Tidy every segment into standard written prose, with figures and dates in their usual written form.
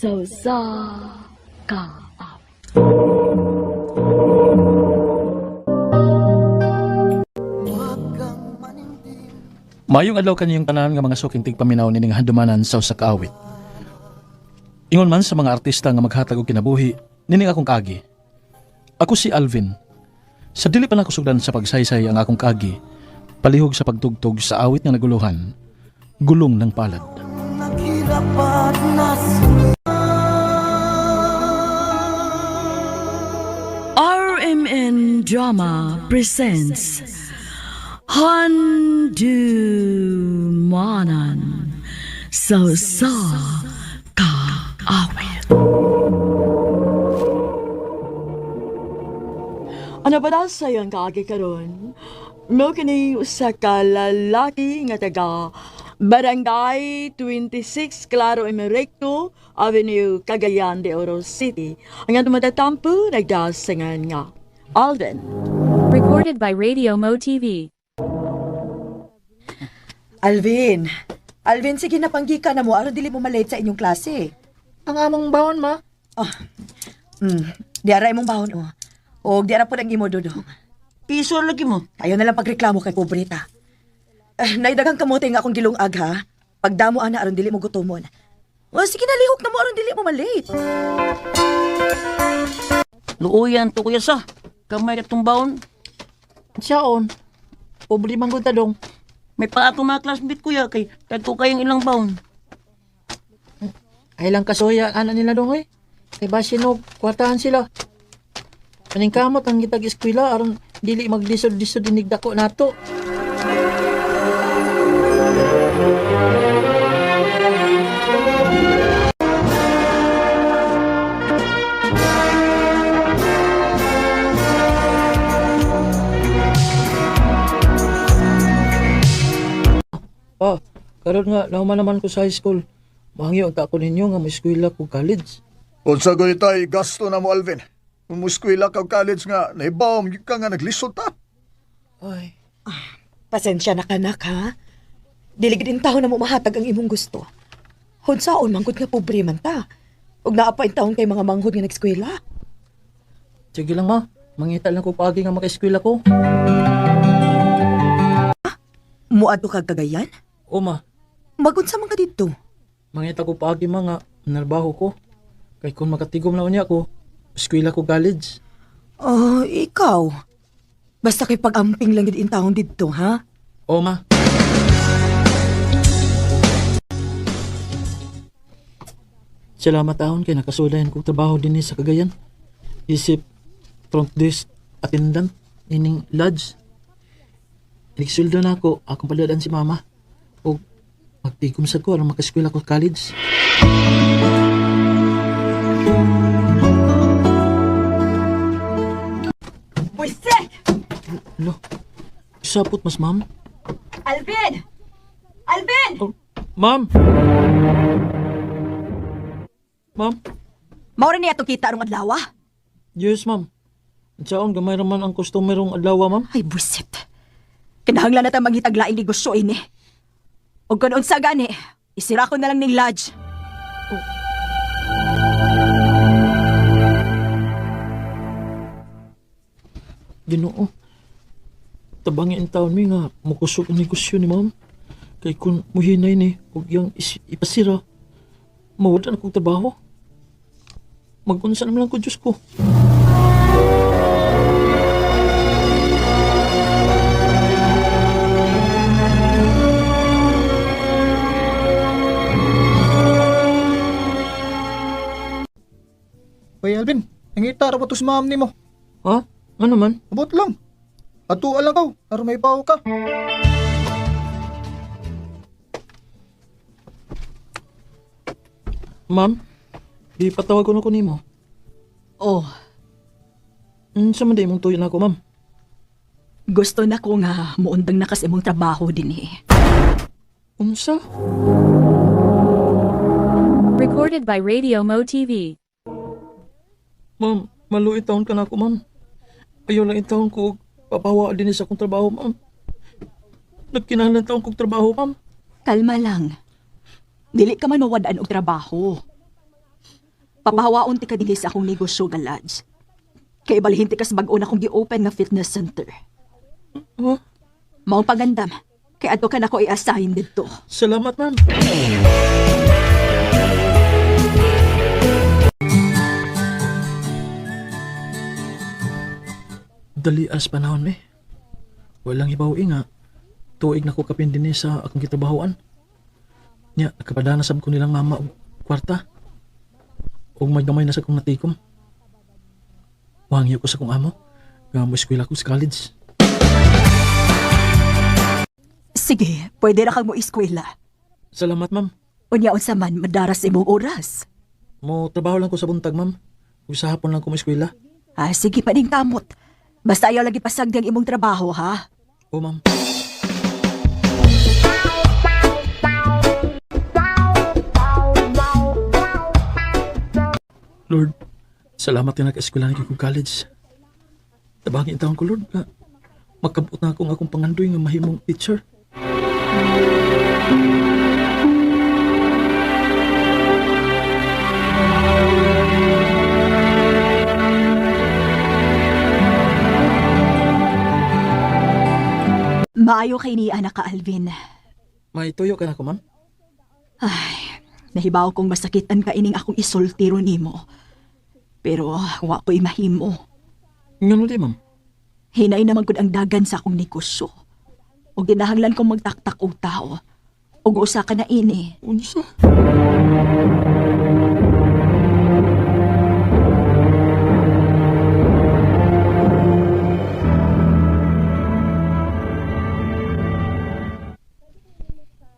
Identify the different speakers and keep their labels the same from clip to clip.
Speaker 1: Sa usa ka awit.
Speaker 2: Maayong adlaw kaniyong tanan nga mga suking tigpaminaw nining handumanan sa usa ka awit. Ingon man sa mga artista nga maghatag og kinabuhi, nining akong kaagi. Ako si Alvin. Sa dili pa nako sugdan sa pagsaysay ang akong kaagi, palihog sa pagtugtog sa awit nga naguluhan, Gulong ng Palad.
Speaker 1: RMN Drama presents Handumanan sa usa ka awit. Ano ba daw sa'yo ang kaagi karon? Mo kini usa ka lalaki nga taga Barangay 26 Claro Emerecto Avenue, Cagayan de Oro City. Ang atong matatampo nagdasingan nga Alden.
Speaker 3: Recorded by Radio Mo TV.
Speaker 4: Alvin! Alvin, sige na, panggika na mo. Aron dili mo malate sa inyong klase.
Speaker 5: Ang among baon, ma.
Speaker 4: Oh. Di ara imong baon, oh. Og di ara po ang imo, Dudong.
Speaker 5: Piso lagi mo.
Speaker 4: Ayaw na lang pagreklamo kay pobreta. Eh, naidagang kamote nga akong gilungag, ha? Pagdamo, ana, aron dili mo gutomon. O, sige na, lihok na mo, aron dili mo malate.
Speaker 5: Luuyan to kuya sa. Kamay ka tong baon.
Speaker 6: Siyaon, pobre man gud ta dong.
Speaker 5: May pa ako mga classmate kuya kay tagko kayong ilang baon.
Speaker 6: Ay lang kasuya ana nila dong oy. Kay basin og kwartahan sila. Aning kamot ang gitag eskwela aron dili maglisod-lisod inig dako nato.
Speaker 2: Ah, karon nga nahuman naman ko sa high school. Mangyo ang tako ninyo nga moeskwela ko college.
Speaker 7: Unsa gani tay gasto na mo, Alvin? Muskwela ka og college nga nahibaw gyud ka nga naglisod ta.
Speaker 6: Ay,
Speaker 4: Pasensya na kanak, ha? Dili gid taon na mo mahatag ang imong gusto. Hunsaon man gud nga pobre man ta. Ug naa pa taon kay mga manghod nga nagskwela.
Speaker 6: sige lang ma. Mangita lang ko paagi nga makaeskwela ko.
Speaker 4: Muadto kag Cagayan?
Speaker 6: O ma,
Speaker 4: Magunsa man ka didto?
Speaker 6: mangita ko paagi ma nga narbaho ko. Kay kung makatigom na unya ko, eskwela ko college.
Speaker 4: Oh, ikaw. Basta kay pag-amping lang gid taon didto, ha?
Speaker 6: O ma.
Speaker 2: Salamat ahon kay nakasulayan kong trabaho dinhi sa Cagayan. Isip front desk attendant ining lodge. Igsweldo na ako, akong paladaan si mama. O magtigom sa ko aron makaeskwela ko college.
Speaker 4: Pwisek!
Speaker 2: Lo. Sapot mas ma'am.
Speaker 4: Alvin! Alvin!
Speaker 2: Oh, ma'am. Ma'am.
Speaker 4: Maura niya itong kita arong adlaw, ah.
Speaker 2: Yes, ma'am. Saon gamay ra man ang customer rong adlaw, ma'am.
Speaker 4: Ay, buwisit. Kinahanglan na ta mangitag laing negosyo ini. Og kun unsa gani, isira ko na lang ning lodge.
Speaker 2: Ginoo. Tabangi ang taon mi nga mukusog ang negosyo ni ma'am. Kay kung muhinay ni ug iyang ipasira, mawala na kong trabaho. Magunsa naman lang ko, Diyos ko.
Speaker 8: Uy, Alvin, nangita ra ba to si ma'am nimo?
Speaker 2: Ha? Ano man?
Speaker 8: Abot lang. Atua lang kaw, aron may bawo ka.
Speaker 2: Ma'am, di patawag ko na ko nimo.
Speaker 4: Oh,
Speaker 2: Unsa man di imong tuyo na ako, ma'am?
Speaker 4: gusto na ko nga muundang na kas imong trabaho din eh.
Speaker 2: Unsa?
Speaker 3: Recorded by Radio Mo TV.
Speaker 2: Ma'am, maluit taon ka na ako, ma'am. Ayaw lang taon ko og papawa din sa akong trabaho, ma'am. Nagkinahanglan taon kong trabaho, ma'am.
Speaker 4: Kalma lang. Dili ka man mawadaan og trabaho.
Speaker 1: Papahawaon ti ka dinhi sa akong negosyo galads. Kay balhin ti kas bag-o na akong gi-open nga fitness center.
Speaker 6: Oh,
Speaker 1: Maong pagandam. Kay adto ka nako i-assign didto.
Speaker 6: salamat, ma'am.
Speaker 2: Dali as panahon eh. Walang hibaw nga. Tuig na ko kapin dinhi sa akong gitrabahoan. Nya, nakapadana sab ko nilang mama og kwarta. Og may gamay na sa kong natikom. Wangyo ko sa kong amo. Nga mo eskwela ko sa college.
Speaker 1: Sige, pwede ra kang mo eskwela.
Speaker 2: Salamat, ma'am.
Speaker 1: Unya unsa man madaras imong oras.
Speaker 2: Mo trabaho lang ko sa buntag, ma'am. Ug sa hapon lang ko mo eskwela.
Speaker 1: Ah, sige pa ning kamot. Basta ayaw lagi pasagdi ang imong trabaho, ha?
Speaker 2: O, ma'am. Lord, salamat nga nag-eskwela na kong college. Tabangin taon ko, Lord, nga makabot na akong akong pangandoy nga mahimong teacher.
Speaker 1: Maayo kay ni anak ka, Alvin.
Speaker 2: May tuyo ka na ko, ma'am?
Speaker 1: Ay, nahibaw kong masakitan ka ining akong isultiro nimo. Pero wa ko'y mahimo.
Speaker 2: Ngano di, ma'am?
Speaker 1: Hinay naman gud ang dagan sa akong negosyo. O ginahanglan kong magtaktak og tao. Og usa ka na ini.
Speaker 2: Unsa?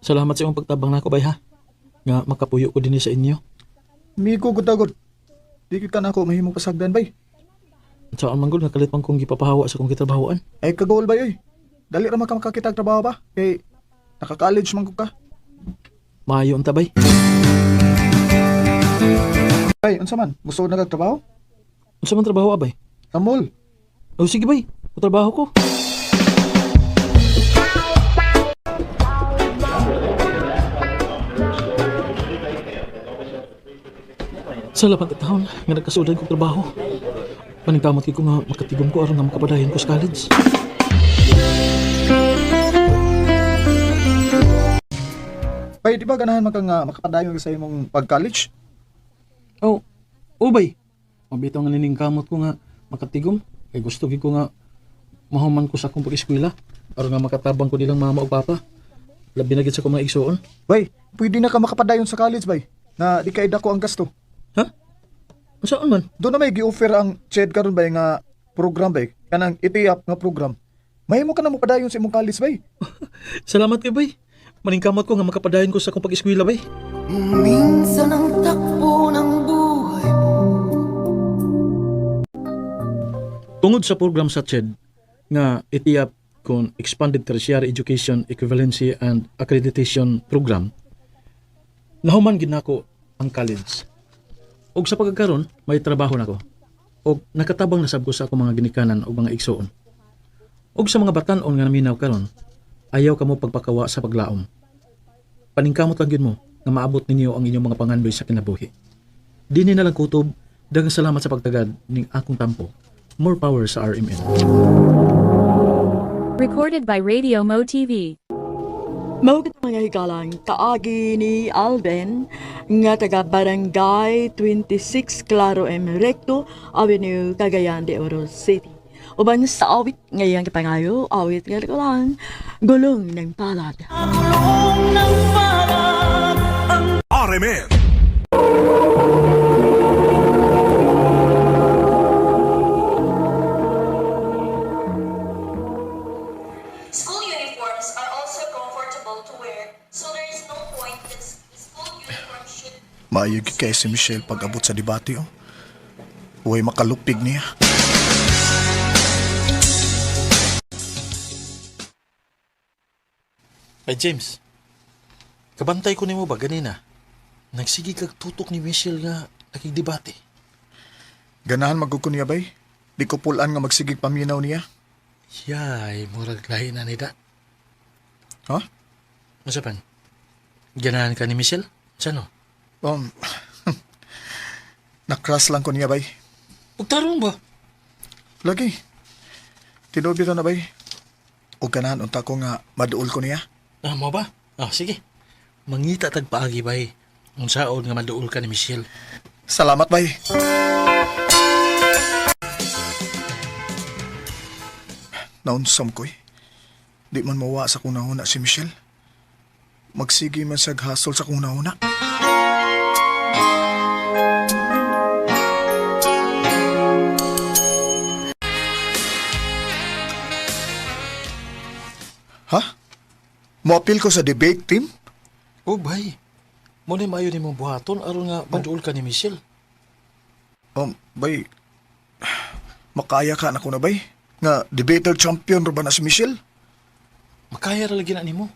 Speaker 2: Salamat sa imong pagtabang nako bay ha. Nga makapuyo ko dinhi sa inyo.
Speaker 8: Migo gud agod. Di gyud ka na ako mahimong pasagdan bay.
Speaker 2: Saan man gud nga kalit man kong gipapahawa sa kong gitrabahoan.
Speaker 8: Ay kagol bay oy. Dali ra man ka makakita og trabaho ba? Kay naka-college man gud ka.
Speaker 2: Maayo unta bay.
Speaker 8: Bay, unsa man? Gusto na kag trabaho?
Speaker 2: Unsa man trabaho abay?
Speaker 8: Sa mall.
Speaker 2: O sige bay, trabaho ko. Sa labang ka taon nga nagkasudan kong trabaho. Paningkamot kay ko nga makatigom ko aron nga makapadayon ko sa college.
Speaker 8: Bay, di ba ganahan man ka nga makapadayon ka sa imong pag-college?
Speaker 2: Oh, ubay. Mabitaw nga nining kamot ko nga makatigom. Kay gusto gid ko nga mahuman ko sa akong pag-eskwela aron nga makatabang ko nilang mama ug papa. Labi na gid sa akong mga igsuon.
Speaker 8: Bay, pwede na ka makapadayon sa college bay. Na di kay dako ang gasto.
Speaker 2: Ha? Unsaon man?
Speaker 8: Doon na may gi-offer ang CHED karon bay nga program bay. Kanang itiap nga program. Mahimo ka na mopadayon sa imong college bay.
Speaker 2: Salamat kay bay. Maningkamot ko nga makapadayon ko sa akong pag-eskwela bay.
Speaker 9: Minsan ang takbo ng buhay mo.
Speaker 2: Tungod sa program sa CHED nga itiap kon Expanded Tertiary Education Equivalency and Accreditation Program, nahuman gid nako ang college. Og sa pagkakaron, may trabaho nako. Og nakatabang na sab ko sa akong mga ginikanan ug mga igsuon. Og sa mga batan-on nga naminaw karon, ayaw kamo pagpakawa sa paglaom. Paningkamot lang gyud mo nga maabot ninyo ang inyong mga pangandoy sa kinabuhi. Dini na lang kutob, daghang salamat sa pagtagad ning akong tampo. More power sa RMN.
Speaker 3: Recorded by Radio Mo TV.
Speaker 1: Mao gid mga higalang kaagi ni Alvin nga taga Barangay 26 Claro M. Recto Avenue, Cagayan de Oro City. Uban sa awit ngayang kapangayo, awit nga lang, gulong ng palad.
Speaker 9: Gulong ng palad.
Speaker 10: RMN.
Speaker 11: School uniforms are also comfortable to wear, so there is no point that school uniform should
Speaker 7: Maayo gyud kay si Michelle pag-abot sa debate oh. Uy, makalupig niya.
Speaker 2: Ay James, kabantay ko nimo ba ganina? Nagsige kag tutok ni Michelle nga nakigdebate.
Speaker 7: Ganahan magud ko niya bay. Di ko pulan nga magsigig paminaw niya.
Speaker 2: Yay, murag lahi na ni da.
Speaker 7: Ha?
Speaker 2: Unsa pan? Ganahan ka ni Michelle? Sa no?
Speaker 7: Na-crush lang ko niya, bay.
Speaker 2: Pagtarong ba?
Speaker 7: Lagi. Tinuod bitaw na, bay. O ganahan unta ko nga maduol ko niya.
Speaker 2: Ah, mo ba? Ah, sige. Mangita tag paagi bay. Unsaon nga maduol ka ni Michelle.
Speaker 7: Salamat, bay. Naunsam ko eh. Di man mawa sa kung nahuna si Michelle. Magsige man siya hasol sa kung nahuna. Ha? Moapil ko sa debate team?
Speaker 2: Oh, bay. Mo ni maayo nimo buhaton aron nga maduol ka ni Michelle.
Speaker 7: Bay, makaya ka na ko na, bay. Nga, debater champion ra ba na si Michelle?
Speaker 2: Makaya ra lagi na nimo.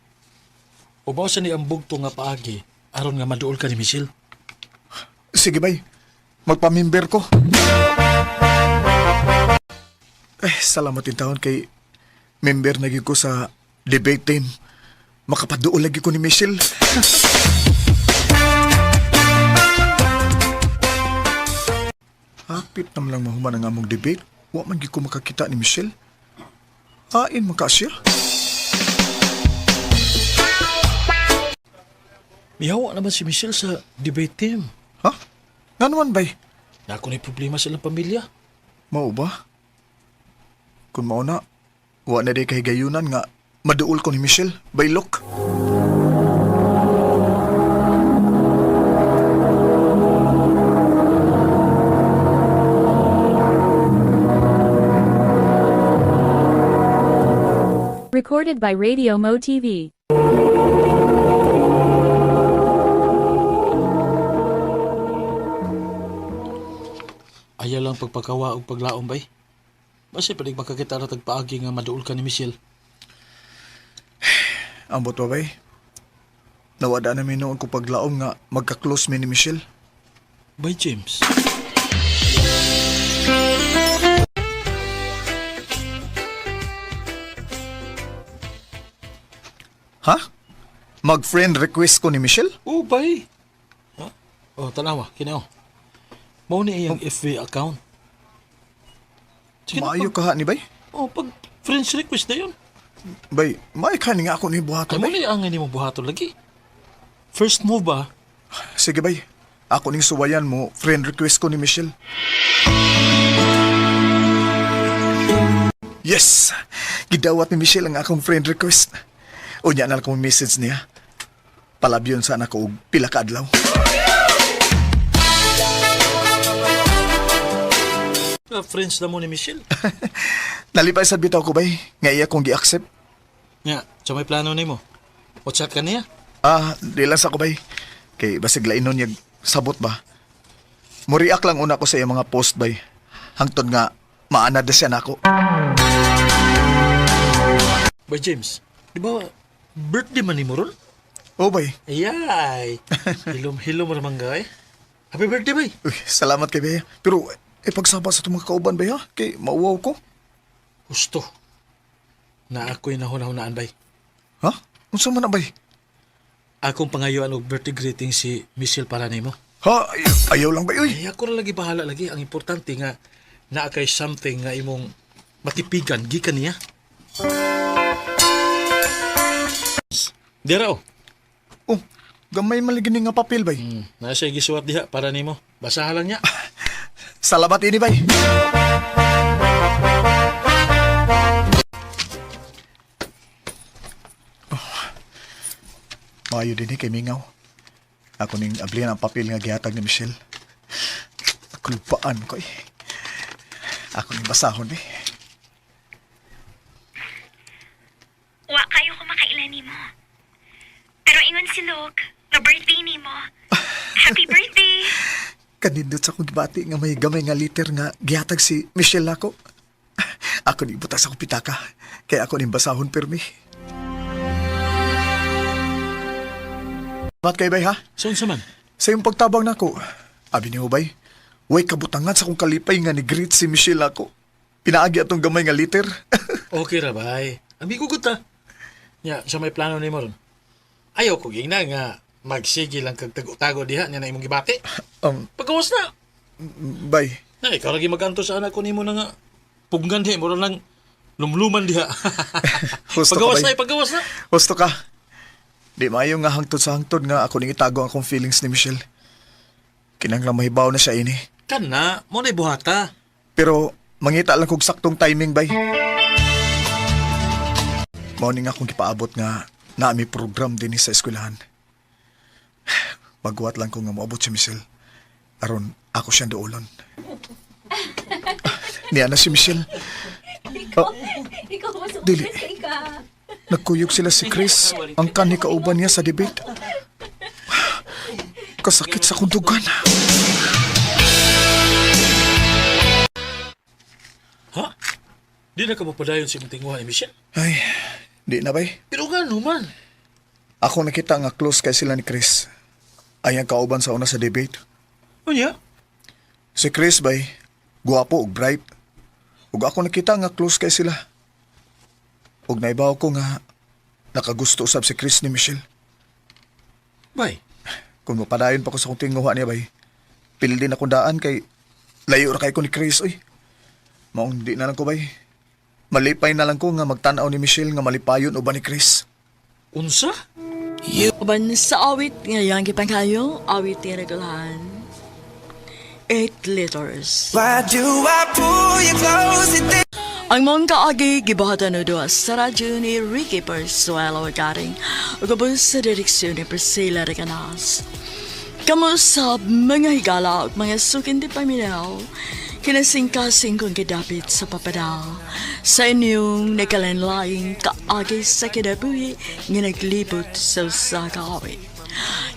Speaker 2: Ubaw sa ni ang bugto nga paagi aron nga maduol ka ni Michelle.
Speaker 7: Sige, bay. Magpamimber ko. Eh, salamat din taon kay member na gyud ko sa debate team. Makapaduol lagi ko ni Michelle. Hapit naman lang mahuman ang among debate. Wa man gyud ko makakita ni Michelle. Ain man ka siya.
Speaker 2: Mihawa naman si Michelle sa debate team.
Speaker 7: Ha? Nga naman, bay?
Speaker 2: Na ako ni problema sa ilang pamilya.
Speaker 7: Mao ba? Kung mao na, wa na day kahigayunan nga maduol ko ni Michelle. Baylok.
Speaker 3: Recorded by Radio Mo TV.
Speaker 2: Ayaw lang pagpakawa og paglaom bay. Basta panig makakita ra tag paagi nga maduol ka ni Michelle.
Speaker 7: Ambot ba bay? Nawada na noon ko paglaom nga magka-close mi ni Michelle.
Speaker 2: Bay James.
Speaker 7: Ha? Mag-friend request ko ni Michelle?
Speaker 2: Oh, bay. Ha? Oh, tanawa, kini oh. Mao ni iyang FB account. Sige na,
Speaker 7: Maayo
Speaker 2: pag,
Speaker 7: ka ha ni bay?
Speaker 2: oh, pag friends request na yun.
Speaker 7: Bay, maayo ka ni nga ako ni buhaton
Speaker 2: Kay mo
Speaker 7: bay.
Speaker 2: ni ang ini mo buhaton lagi. First move ba?
Speaker 7: Sige bay, ako ning suwayan mo friend request ko ni Michelle. Yes! Gidawat ni Michelle ang akong friend request. Unya na lang akong message niya. Palabyon sana ko og pila ka adlaw.
Speaker 2: Ah, friends na mo ni Michelle.
Speaker 7: Nalipay sa bitaw ko bay, nga iya kong gi-accept.
Speaker 2: Nga, sa may plano nimo. WhatsApp ka niya.
Speaker 7: Ah, di lang sa ko bay. Kay basig lainon niya sabot ba. Muriak lang una ko sa iyang mga post bay. Hangtod nga maanad na siya nako.
Speaker 2: Bay James, di ba birthday man nimo ron?
Speaker 7: Oh bay.
Speaker 2: Ayay. Hilom-hilom ra man gay. Happy birthday bay.
Speaker 7: Uy, salamat kay bay. Pero eh pagsaba sa itong mga kauban bay ha, kay mauwaw ko.
Speaker 2: Gusto. Na ako'y nahuna-hunaan bay.
Speaker 7: Ha? Unsa man na bay?
Speaker 2: Akong pangayuan og birthday greeting si Michelle para nimo.
Speaker 7: Ha? Ayaw lang bay uy.
Speaker 2: Ay, ako ra lagi bahala lagi. Ang importante nga naa kay something nga imong matipigan gikan niya. Dira oh.
Speaker 7: Oh, gamay man lagi ni nga papel bay.
Speaker 2: Naa siya gisuwat diha para nimo. Basahan lang niya.
Speaker 7: Salamat ini bay. Oh. Maayo din eh kay Mingaw. Ako ning ablihan ang papel nga gihatag ni Michelle. Kulpaan ko eh. Ako ning basahon eh.
Speaker 12: Wa kayo ko makaila nimo. Pero ingon si Luke, nga birthday nimo. Happy birthday!
Speaker 7: Kanindot sa akong gibati nga may gamay nga liter nga gihatag si Michelle nako. Ako ni butas akong pitaka. Kaya ako ning basahon pirmi. Salamat kay bay ha.
Speaker 2: So unsa man?
Speaker 7: Sa iyong pagtabang nako, abi ni Ubay, way kabutangan sa akong kalipay nga ni-greet si Michelle ako. Pinaagi atong gamay nga liter.
Speaker 2: Okay ra bay. Amigo gud ta. Nya, sa may plano nimo ron. Ayaw ko gingna nga magsige lang kag tago-tago diha nya na imong gibati. Pagawas na.
Speaker 7: Bay.
Speaker 2: Na, ikaw lagi maganto sa anak ko nimo na nga. Pugnan di, mura lang lumluman diha.
Speaker 7: Husto ka,
Speaker 2: Pagawas
Speaker 7: bay.
Speaker 2: na, pagawas na.
Speaker 7: Husto ka. Di maayo nga hangtod sa hangtod nga ako ning itago ang akong feelings ni Michelle. Kinanglang mahibaw na siya ini.
Speaker 2: Kana, mo na buhata.
Speaker 7: Pero mangita lang kog saktong timing bay. Mao ni nga akong gipaabot nga naami program dinhi sa eskwelahan. Magwat lang ko nga moabot si Michelle. Aron ako siyang duolon. Niya na si Michelle. Oh, dili. Nagkuyog sila si Chris, ang kanhi kauban niya sa debate. Kasakit sa kundugan.
Speaker 2: Ha? Di na ka mapadayon si imong tinguha ni Michelle.
Speaker 7: Ay, di na bay.
Speaker 2: Pero nga naman.
Speaker 7: Ako nakita nga close kay sila ni Chris. Ay ang kauban sa una sa debate.
Speaker 2: Unya?
Speaker 7: Si Chris bay, guwapo ug bright. Ug ako nakita nga close kay sila. Ug naibaw ko nga nakagusto usab si Chris ni Michelle.
Speaker 2: Bay,
Speaker 7: Kung mapadayon pa ko sa kong tinguha niya bay, pili din akong daan kay layo ra kay ko ni Chris oy. Maong di na lang ko bay. Malipay na lang ko nga magtan-aw ni Michelle nga malipayon uban ni Chris.
Speaker 2: Unsa?
Speaker 1: Uban sa awit nga iyang gipanghayo, awit ni Regulahan. 8 Letters.
Speaker 9: Why do I pull you close?
Speaker 1: Ang mong kaagi gibuhatan o duha sa radyo ni Ricky Persuelo Garing ug ubos sa direksyon ni Priscilla Recanas. Kamusab mga higala ug mga sukin di paminaw, kinasingkasing kong gidapit sa papadal sa inyong nakalanlaing kaagi sa kinabuhi nga naglibot sa usa ka awit.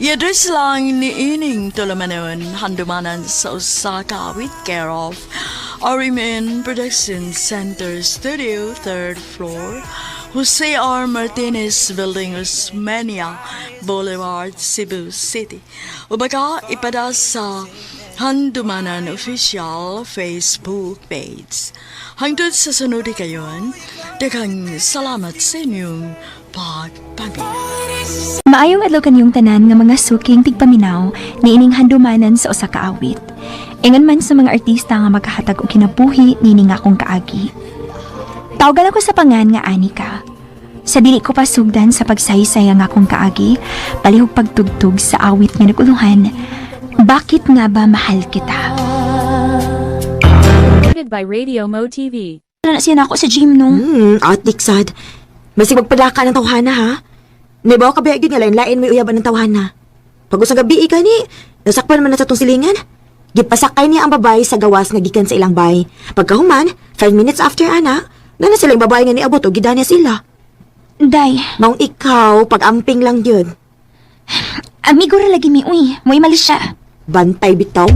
Speaker 1: I-address lang ni ining tulumanon handumanan sa usa ka awit, care of RMN Production Center Studio, third floor, Jose R. Martinez Building, Osmeña Boulevard, Cebu City. O baka ipada sa Handumanan Official Facebook page. Hangtod sa sunod kayon, daghang salamat sa inyong pagpaminaw.
Speaker 12: Maayong adlaw kaniyong tanan nga mga suking tigpaminaw niining handumanan sa usa ka awit. Ingon man sa mga artista nga maghahatag og kinabuhi niini nga akong kaagi. Tawagan ako sa pangan nga Anika. Sa dili ko pasugdan sa pagsaysay ang akong kaagi, palihog pagtugtog sa awit nga naguluhan. Bakit nga ba mahal kita?
Speaker 3: Recorded by Radio Mo TV.
Speaker 12: Wala na siya na ako sa gym no.
Speaker 4: Atik sad. Masig magpadaka ng tawhana ha. Nibaw ka biya gyud nga lain-lain may uyaban ng tawhana. Pag usang gabi gani, nasakpan man na sa tong silingan. Gipasakay niya ang babae sa gawas nga gikan sa ilang bay. Pagkahuman, 5 minutes after ana, na sila yung babae nga niabot og gidanya sila.
Speaker 12: Day,
Speaker 4: Maong ikaw, pag-amping lang yun.
Speaker 12: Amigo ra lagi mi uy. Mo'y mali siya.
Speaker 4: Bantay bitaw.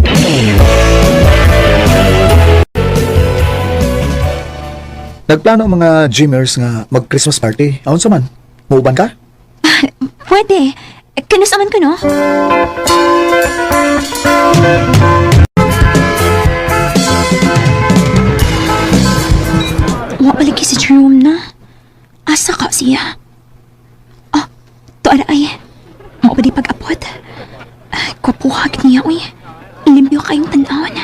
Speaker 8: Nagplano ang mga gymers nga mag-Christmas party. Aon sa man? Muuban ka?
Speaker 12: Pwede. Kanus man ko no? Wa palagi si Jerome na. Asa ka siya? Oh, tuara ay. Mao ba di pag-apot? Ah, kwapuhag niya, uy. Limpyo kayong tan-awon.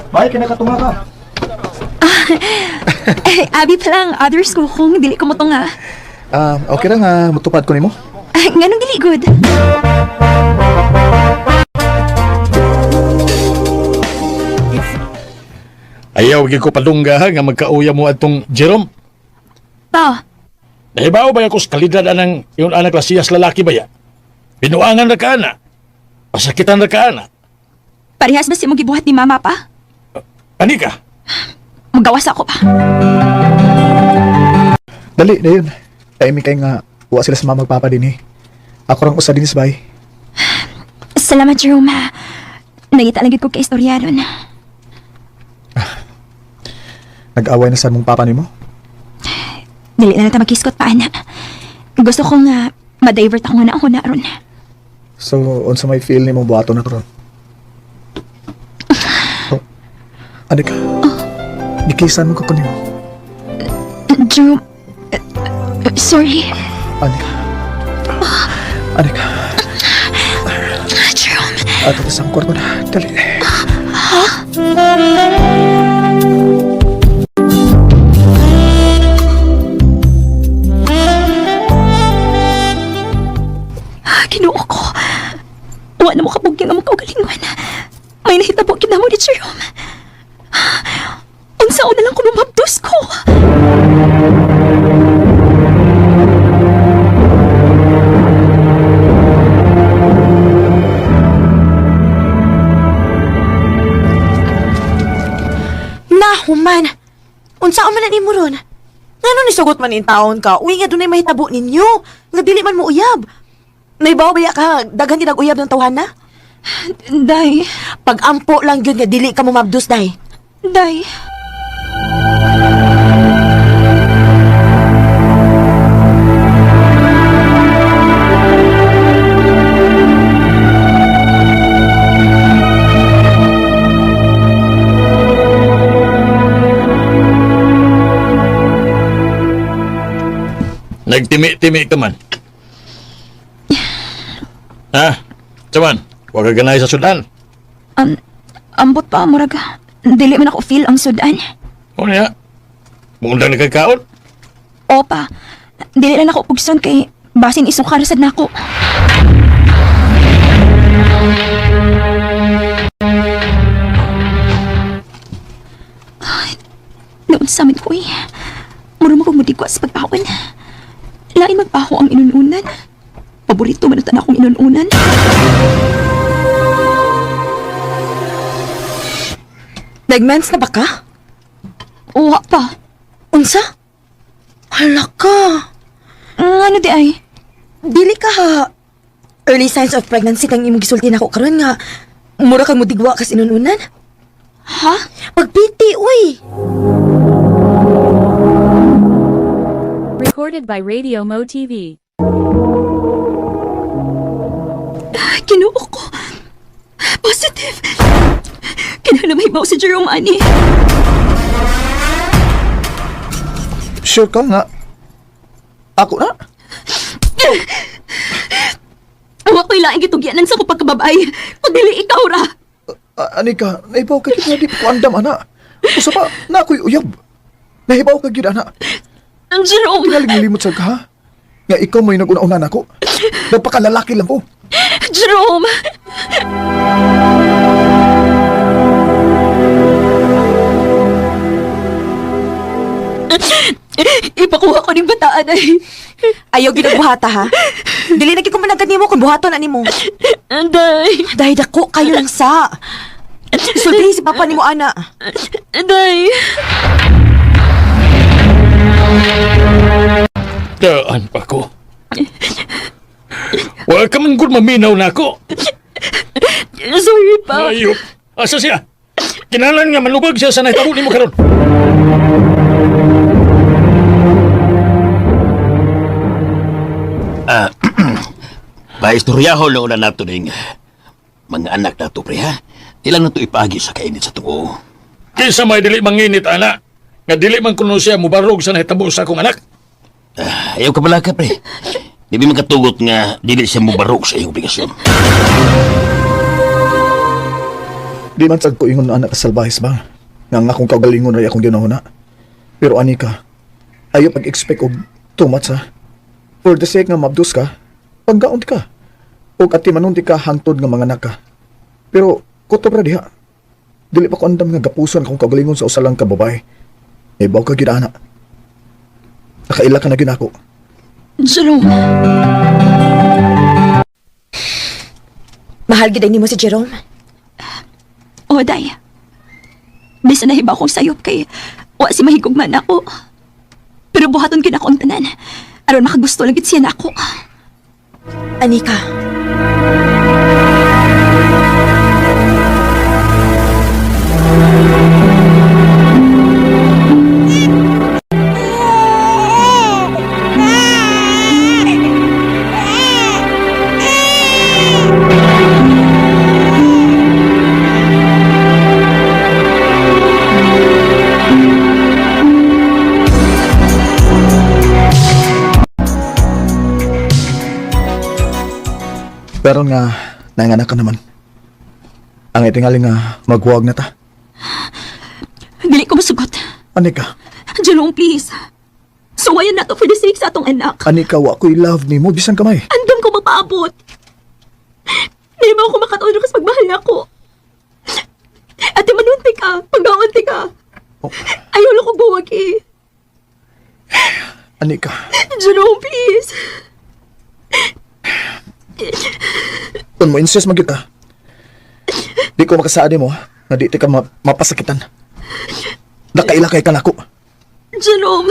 Speaker 8: Bay, kinakatunga ka.
Speaker 12: Eh, abi pa lang, others ko kung dili ko mo nga.
Speaker 8: Ah, okay ra nga mutupad ko nimo.
Speaker 12: Ah, nganong dili good?
Speaker 2: Ayaw gyud ko padungga ha, nga magkauya mo atong Jerome.
Speaker 12: Pa,
Speaker 2: Nahibaw ba ako sa kalidad anang yung anak lasiyas lalaki ba ya? Binuangan ra ka ana. Pasakitan ra ka ana.
Speaker 12: Parehas ba si mo gibuhat ni mama pa?
Speaker 2: Ani ka?
Speaker 12: Magawas ako pa.
Speaker 8: Dali, dayon. Timing kay nga wa sila sa mama magpapa din eh. Ako rang usa din sa bay.
Speaker 12: Salamat, Jerome, ha. Nangita lang gyud ko kay istorya ron.
Speaker 8: Nag-away na sa mong papa nimo.
Speaker 12: Dili na nata magkiskot pa, ana. Gusto ko nga ma-divert ako nga na ako na ron.
Speaker 8: So, unsa may feel nimo buhaton na to ron? Oh. Ano ka? Gikisan mo ko nimo.
Speaker 12: Jerome, sorry.
Speaker 8: Ano ka? Ano ka?
Speaker 12: Jerome.
Speaker 7: Ato ta sa akong kwarto na. Dali.
Speaker 12: Ha? Ginoo ko. Wa na mo kabugyang among kaugalingon. May nahitabo kinamo ni Jerome. Unsa na lang kung mabdos ko.
Speaker 4: Nahuman! Unsa man na nimo ron? Ngano ni sugot man in taon ka? Uy nga dunay mahitabo ninyo. Nga dili man mo uyab. Naibaw ba ya ka daghan gid uyab ng tawhana?
Speaker 12: Day,
Speaker 4: Pag-ampo lang gyud nga dili ka mo mabdus day.
Speaker 12: day.
Speaker 2: Nagtimi-timi ka man. Ha? Saman, huwag ka ganay sa sudan.
Speaker 12: Ambot pa, murag. Dili man ako feel ang sudan.
Speaker 2: O niya? Mundang nagkakaon?
Speaker 12: Opa, dili lang ako pugson kay basin isukar sad nako. Ay, Noon sa amin ko eh. Muro mo kumudigwa sa pagpaon. Lain magpaho ang inununan. Paborito man ang akong inununan.
Speaker 4: Nagmens na ba ka?
Speaker 12: Uwa pa.
Speaker 4: Unsa? Hala ka.
Speaker 12: Ano di ay?
Speaker 4: Dili ka ha. Early signs of pregnancy kang imong gisulti nako karon nga mura kang mudigwa kas inununan.
Speaker 12: Ha?
Speaker 4: Pagpiti uy.
Speaker 3: Recorded by Radio Mo TV.
Speaker 12: Kinuo ko. Positive. Kinahanglan mahibaw si Jerome ani.
Speaker 7: Sure ka nga. Ako na?
Speaker 12: Wa ko'y laing gitugyanan sa ko pagkababay. Kung dili ikaw ra.
Speaker 7: Anika, naibaw ka gyud nga di pa ko andam ana. Usa pa, na ako'y uyab. Nahibaw ka gyud ana.
Speaker 12: Jerome.
Speaker 7: Tingaling nilimot sa ka ha? Nga ikaw mo'y nag-una-una nako. Nagpakalalaki lang ko.
Speaker 12: Jerome. Ipakuha ko ning bataan ay.
Speaker 4: Ayaw gid og buhata ha. Dili na gid ko managad nimo kung buhaton ani mo.
Speaker 12: Anday.
Speaker 4: Dahil dako kayo lang sa. Sultihi si papa nimo ana.
Speaker 12: Anday.
Speaker 2: Daan pa ko. Huwag ka man gud maminaw na ako.
Speaker 12: Sorry pa.
Speaker 2: Ayop. Asa siya? Kinalan nga manubag siya sa nahitabo nimo karon.
Speaker 13: Paistoryaho lang una nato ning mga anak nato pre ha. Di lang nato ipaagi sa kainit sa tuo.
Speaker 2: Kinsa may dili manginit ana. Nga dili man kuno siya mubarog sa nahitabo sa akong anak.
Speaker 13: Ayaw ka pala ka pre. Di ba makatugot nga dili siya mubarog sa iyong obligasyon.
Speaker 7: Di man sad ko ingon na anak salbahis ba? Nga nga akong kaugalingon ay akong ginahuna. Pero anika, ayaw pag-expect og too much ha. For the sake nga mabdos ka, paggaon ka. Og ati manunti ka hangtod nga mga anak ka. Pero kutob ra diha. Dili pa ko andam nga gapuson akong kaugalingon sa usa lang ka babae. Ibaw ka gyud ana. Nakaila ka na gyud ako.
Speaker 12: Jerome.
Speaker 4: Mahal gid ay nimo si Jerome.
Speaker 12: O, day. Bisan nahiba akong sayop kay wa si mahigugman ako. Pero buhaton gid ako ang tanan. Aron makagusto lang gid siya na ako.
Speaker 4: Anika.
Speaker 7: Pero nga, nanganak ka naman. Ang itingali nga maghuwag na ta.
Speaker 12: Dili ko masugot.
Speaker 7: Anika,
Speaker 12: Jerome, please. Suwayan na to for the sake sa atong anak.
Speaker 7: Anika, wa ko'y love nimo bisan kamay.
Speaker 12: Andam ko mapaabot. Di mo ako makatulog kas pagmahal na ako. Ate, manunti ka. Pagkaunti ka.
Speaker 7: Oh.
Speaker 12: Ayaw lang kong buwag eh.
Speaker 7: Anika,
Speaker 12: Jerome, please.
Speaker 7: kung mo insist magyud ka. Di ko makasaad mo nga di ti ka mapasakitan. Nakaila kay kanako.
Speaker 12: Jerome.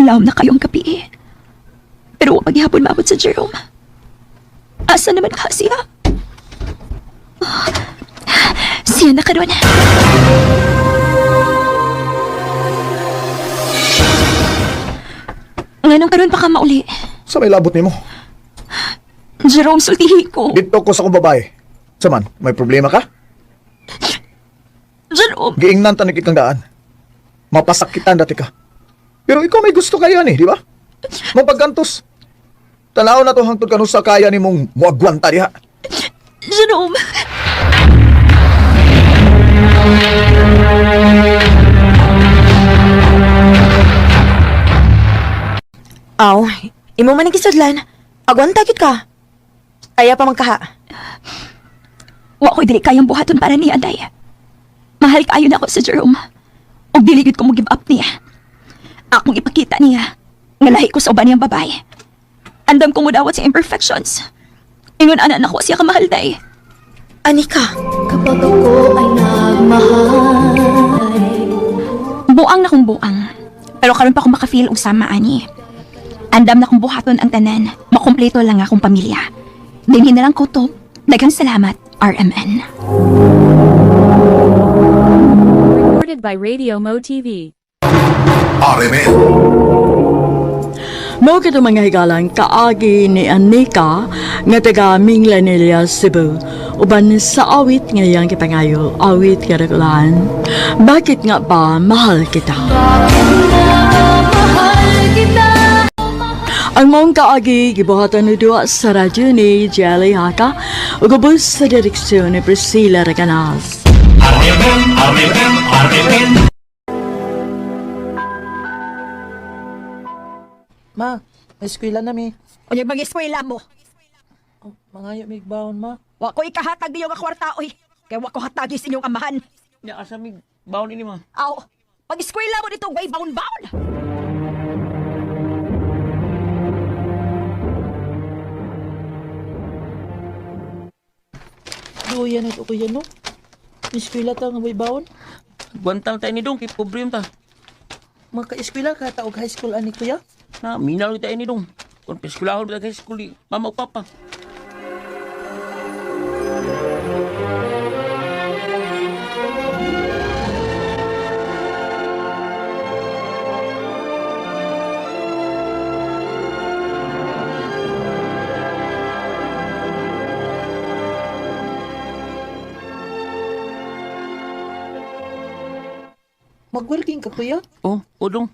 Speaker 12: Laom na kayong gabi eh. Pero wag maghihapon maabot sa Jerome. Asa naman ka siya? Siya na karon. Nganong karon pa ka mauli?
Speaker 7: Sa may labot nimo.
Speaker 12: Jerome, sultihi ko.
Speaker 7: Dito ko sa akong babae. Saman, may problema ka?
Speaker 12: Jerome,
Speaker 7: Giingnan tanig ikang daan. Mapasakitan dati ka. Pero ikaw may gusto kaya ni, di ba? Mapaggantos. Tanaw na to hangtod kanu sa kaya ni mong muagwanta diha.
Speaker 12: Jerome.
Speaker 4: Aw, imo man ang gisudlan. Agwanta gid ka. Kaya pa man kaha.
Speaker 12: Wa ko'y dili kayang buhaton para niya, Day. Mahal kaayo na ako sa Jerome. Og dili gyud ko mo give up niya. Akong ipakita niya nga lahi ko sa uban niyang babae. Andam ko mudawat sa imperfections. Ingon ana nako siya kamahal, Day.
Speaker 4: Anika,
Speaker 11: Kapag ako ay nagmahal.
Speaker 12: Buang na kong buang. Pero karon pa ko makafeel og sama ani. Andam na kong buhaton ang tanan. Makumpleto lang akong pamilya. Dinhi na lang ko to. Daghang salamat, RMN.
Speaker 3: Recorded by Radio Mo TV.
Speaker 10: RMN.
Speaker 1: Mao kato mga higalan kaagi ni Anika nga taga Minglanilla, Cebu. Uban sa awit ngayang kipangayo, awit karakulan. Bakit nga ba mahal kita? Ang mong kaagi gibuhatan ni duwa sa radyo ni Jelly Haka ug ubos sa direksyon ni Priscilla Recanas.
Speaker 10: RMN, RMN, RMN.
Speaker 6: Ma, may eskwela na mi.
Speaker 14: Unya mag-eskwela mo.
Speaker 6: Oh, mangayo mig baon ma.
Speaker 14: Wa ko ikahatag niyo nga kwarta oy. Kay wa ko hatagi sa inyong amahan.
Speaker 5: Nya asa mig baon ini ma.
Speaker 14: Aw, pag-eskwela mo dito way baon-baon.
Speaker 6: Duyan ito kuya no. Eskwela ta nga may baon.
Speaker 5: Gwantang tayo ni dong kay pobre ta.
Speaker 6: Maka-eskwela ka ta og high school ani kuya.
Speaker 5: Na minal tayo ni dong. Kung peskulahon ba high school di mama ug papa.
Speaker 6: Mag-working ka kuya.
Speaker 5: Oh, o dong.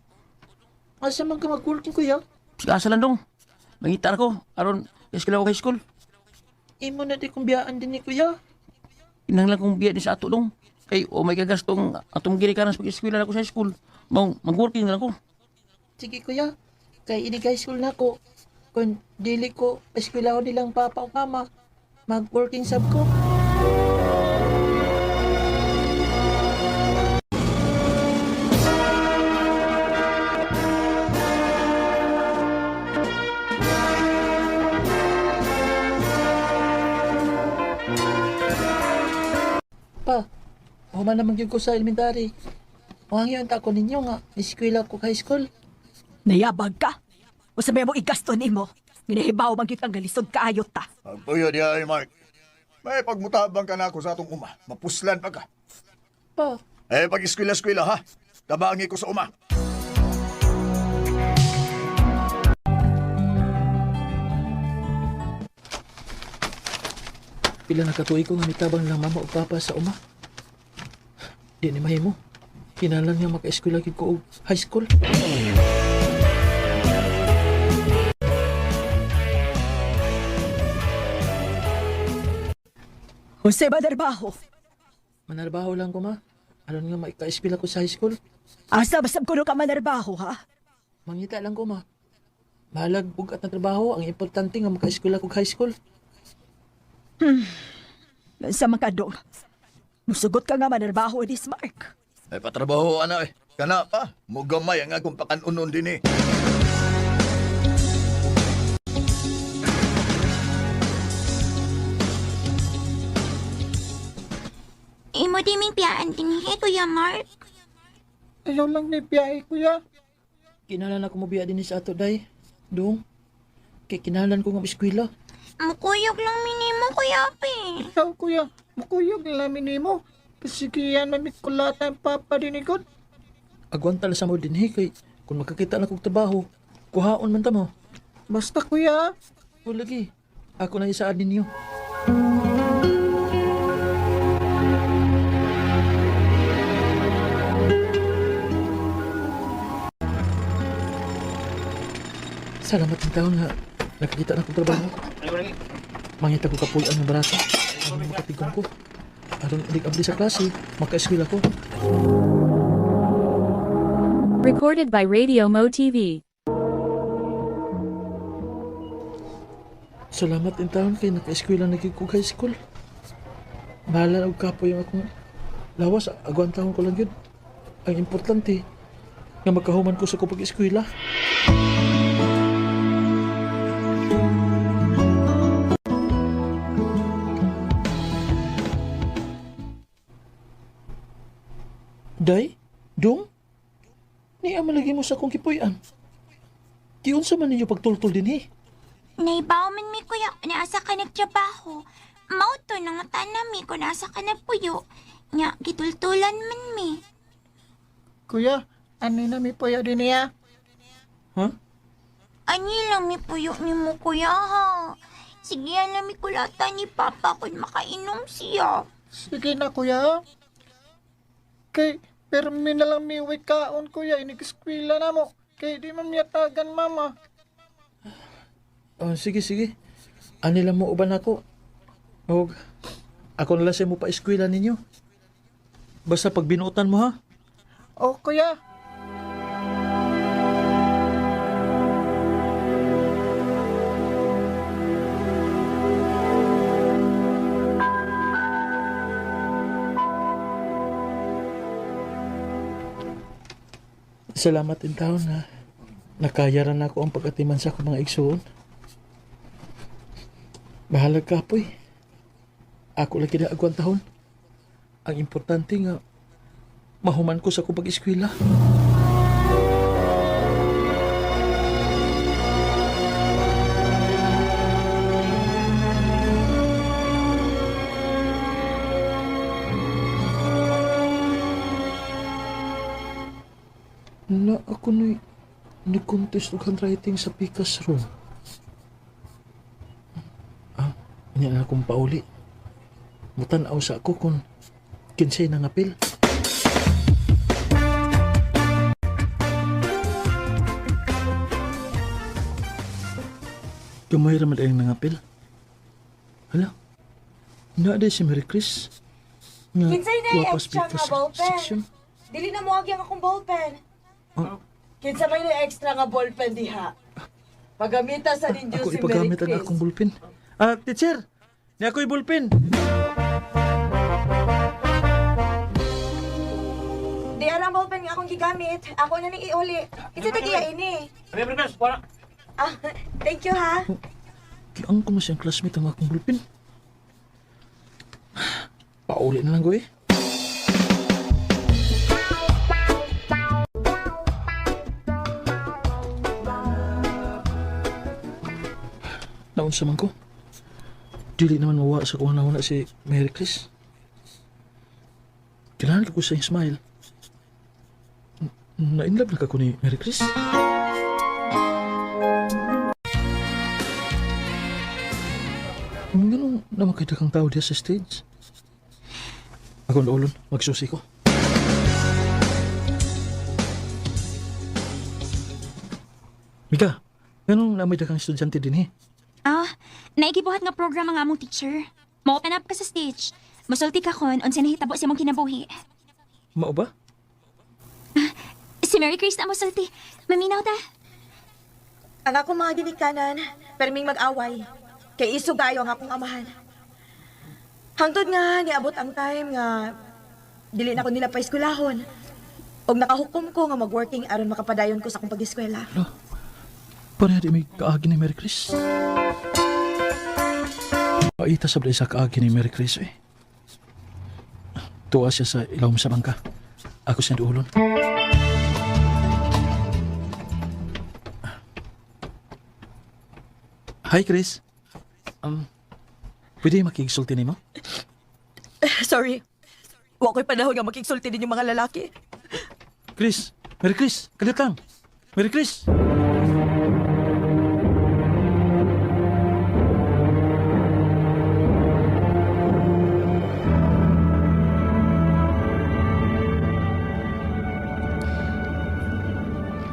Speaker 6: Asa man ka mag-working kuya?
Speaker 5: Asa lang dong. Mangita ko aron eskwela ko high school.
Speaker 6: Imo na di kong biyaan din ni kuya.
Speaker 5: Inang lang kong biya ni sa ato dong. Kay o may gagastong atong ginikanan sa pag-eskwela na ko sa high school. Mao mag-working na lang ko.
Speaker 6: Sige kuya, kay ini high school na ko. Kung dili ko eskwela ko nilang papa o mama, mag-working sab ko. Pa, human naman gyud ko sa elementary. Wangyo ang tako ninyo nga, eskwela ko high school.
Speaker 14: Nayabag ka. Usa may mo igasto nimo. Ginahibaw man gyud kang galisod kaayo ta.
Speaker 7: Pagpuyo diya ay Mark. May pagmutabang ka na ako sa atong uma. Mapuslan pa ka.
Speaker 6: Pa,
Speaker 7: Eh, pag eskwela-eskwela ha. Tabangi ko sa uma.
Speaker 6: Pila na katuig ko nga mitabang lang mama o papa sa uma. Di ni mahimo. Kinahanglan nga maka-eskwela gid ko og high school.
Speaker 14: Jose Madarbaho.
Speaker 6: Manarbaho lang ko, ma. Aron nga maka-eskwela ko sa high school.
Speaker 14: Asa basab kuno ka manarbaho ha?
Speaker 6: Mangita lang ko, ma. Bahalag bugat na trabaho, ang importante nga maka-eskwela ko high school.
Speaker 14: Sa makadong. Musugot ka nga manarbaho ni Mark.
Speaker 7: Ay patrabaho ana eh. Kana pa, mugamay ang akong pakanunon din eh.
Speaker 11: Imo di ming piyaan dinhi, Kuya Mark.
Speaker 8: Ayaw lang ni biyahe, kuya.
Speaker 6: Kinahanglan ako mobiya dinhi sa ato, day. Dong. Kay kinahanglan ko nga eskwela.
Speaker 11: Mukuyog lang minimo, Kuya Ape.
Speaker 8: Ikaw, kuya, mukuyog lang nimo. Pasigiyan mamikulata ang papa dinikod.
Speaker 6: Agwanta lang sa mo dinhi kay kung makakita na kog trabaho, kuhaon man ta mo.
Speaker 8: Basta, kuya.
Speaker 6: O lagi, ako na isaad ninyo. Salamat ng taon nga nakakita na kong trabaho. Mangita ko kapuy ang barata. Ang makatigong ko. Aron ilig abli sa klase, makaeskwela ko.
Speaker 3: Recorded by Radio Mo TV.
Speaker 6: Salamat in taon kay nakaeskwela na gyud ko high school. Bahala og kapoy ang akong lawas, agwantahon ko lang gyud. Ang importante nga makahuman ko sa akong pag-eskwela. Day, dong, niya malagi mo sa akong kipuy-an. Giunsa man ninyo pagtultol din eh.
Speaker 11: Naibaw man mi kuya, naasa ka nagtrabaho. Mao to nangutana mi kung nasa ka nagpuyo. Nya, gitultulan man mi.
Speaker 8: Kuya, ano na mi puyo din niya?
Speaker 6: Huh?
Speaker 11: Ani lang mi puyo ni mo kuya ha. Sige na mi kulata ni Papa kung makainom siya.
Speaker 8: Sige na, kuya. Kay, pero mi na lang mi kaon, kuya. Inig-eskwela na mo. Kay, di man miyatagan, mama.
Speaker 6: Oh, sige, sige. Ani lang mo uban ako. Og ako na lang sa mo pa eskwela ninyo. Basta pag binuotan mo ha.
Speaker 8: Oh, kuya.
Speaker 6: Salamat in taon na nakaya ra nako ang pag-atiman sa akong mga igsuon. Bahalag ka poy. Ako lang kina agwantahon. Ang importante nga mahuman ko sa akong pag-eskwela. Na ako ni ni-contest og handwriting sa Pikas room. Ah, niya na akong pauli. Mutan-aw sa ako kung kinsay nangapil. Gamay ra man ang nangapil. Hala, naa si Mary Chris. Nga,
Speaker 4: Kinsay na
Speaker 6: guwapas
Speaker 4: extra nga
Speaker 6: Pikas
Speaker 4: ballpen?
Speaker 6: section.
Speaker 4: Dili na mo ang akong ballpen.
Speaker 6: Ah.
Speaker 1: Kinsa may na extra nga ballpen diha? Pagamita sa ninyo
Speaker 6: Ako
Speaker 1: si Mary
Speaker 6: ipagamit ang
Speaker 1: Chris.
Speaker 6: akong bulpen. Ah, teacher! Ni ako'y bulpen.
Speaker 4: Di arang ballpen nga akong gigamit. Ako na ning iuli. Kinsa tagiya ini? Ah, thank you ha.
Speaker 6: Kiang ko mo siyang classmate ang akong bulpen. Pauli na lang ko eh. Naunsa man ko. Dili naman mawa sa kung na si Mary Chris. Kailangan ko sa iyang smile. Na-inlove na ka ko ni Mary Chris. Ganun na makita kang tao diya sa stage. Ako na ulon, magsusi ko. Mika, nganong namay daghang estudyante din eh?
Speaker 11: Ah, naigibuhat nga program ang among teacher. Mo-open up ka sa stage. Musulti ka kon unsa nahitabo sa imong kinabuhi.
Speaker 6: Mao ba?
Speaker 11: Si Mary Chris na musulti. Maminaw ta.
Speaker 4: Ang akong mga ginikanan, perming mag-away. Kay iso gayo ang akong amahan. Hangtod nga, niabot ang time nga dili na ko nila paeskwelahon. Og nakahukom ko nga mag-working aron makapadayon ko sa akong pag-eskwela.
Speaker 6: Pareha di may kaagi ni Mary Chris. Paita sa sa kaagi ni Mary Chris eh. Tuwa siya sa ilawom sa bangka. Ako siya duulon. Hi, Chris. Pwede makigsulti nimo?
Speaker 14: Sorry. Wa ko'y panahon nga makigsulti ninyong mga lalaki.
Speaker 6: Chris! Mary Chris! Kalit lang! Mary Chris!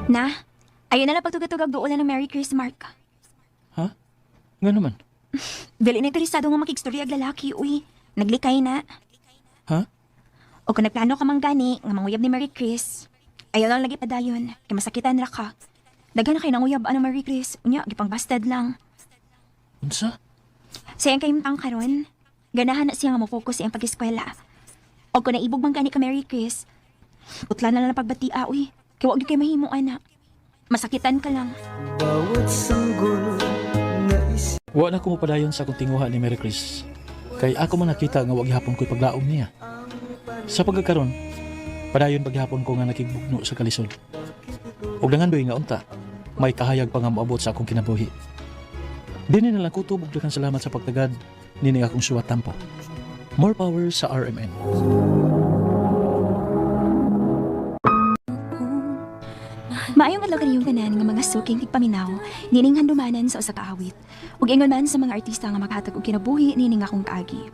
Speaker 11: Na, ayun na lang pagtugatugag duolan ng Mary Chris Mark.
Speaker 6: Ha? Nga naman.
Speaker 11: Dili na interesado nga makigstorya ag lalaki, uy. Naglikay na.
Speaker 6: Ha?
Speaker 11: O kung nagplano ka man gani, nga manguyab ni Mary Chris, ayaw lang lagi padayon, kay masakitan ra ka. Daghan na kay nanguyab ano Mary Chris, unya gipang busted lang.
Speaker 6: Unsa?
Speaker 11: Sayang kay tang karon, ganahan na siya nga mo-focus sa iyang pag-eskwela. O kung naibog man gani ka Mary Chris, putla na lang ang pagbatia, uy. Kay wa gyud kay mahimo ana. Masakitan ka lang.
Speaker 9: Bawat sanggol na isa
Speaker 6: Wa na ko mopadayon sa akong tinguha ni Mary Chris. Kay ako man nakita nga wa gihapon ko'y paglaom niya. Sa pagkakaron, padayon paghapon ko nga nakigbugno sa kalisod. Ug nangandoy nga unta, may kahayag pa nga moabot sa akong kinabuhi. Dini na lang ko tubog daghang salamat sa pagtagad nini akong suwat tampo. More power sa RMN.
Speaker 12: Maayong adlaw kaniyong tanan nga mga suking tigpaminaw, nining handumanan sa usa ka awit. Ug ingon man sa mga artista nga makatag og kinabuhi nining akong kaagi.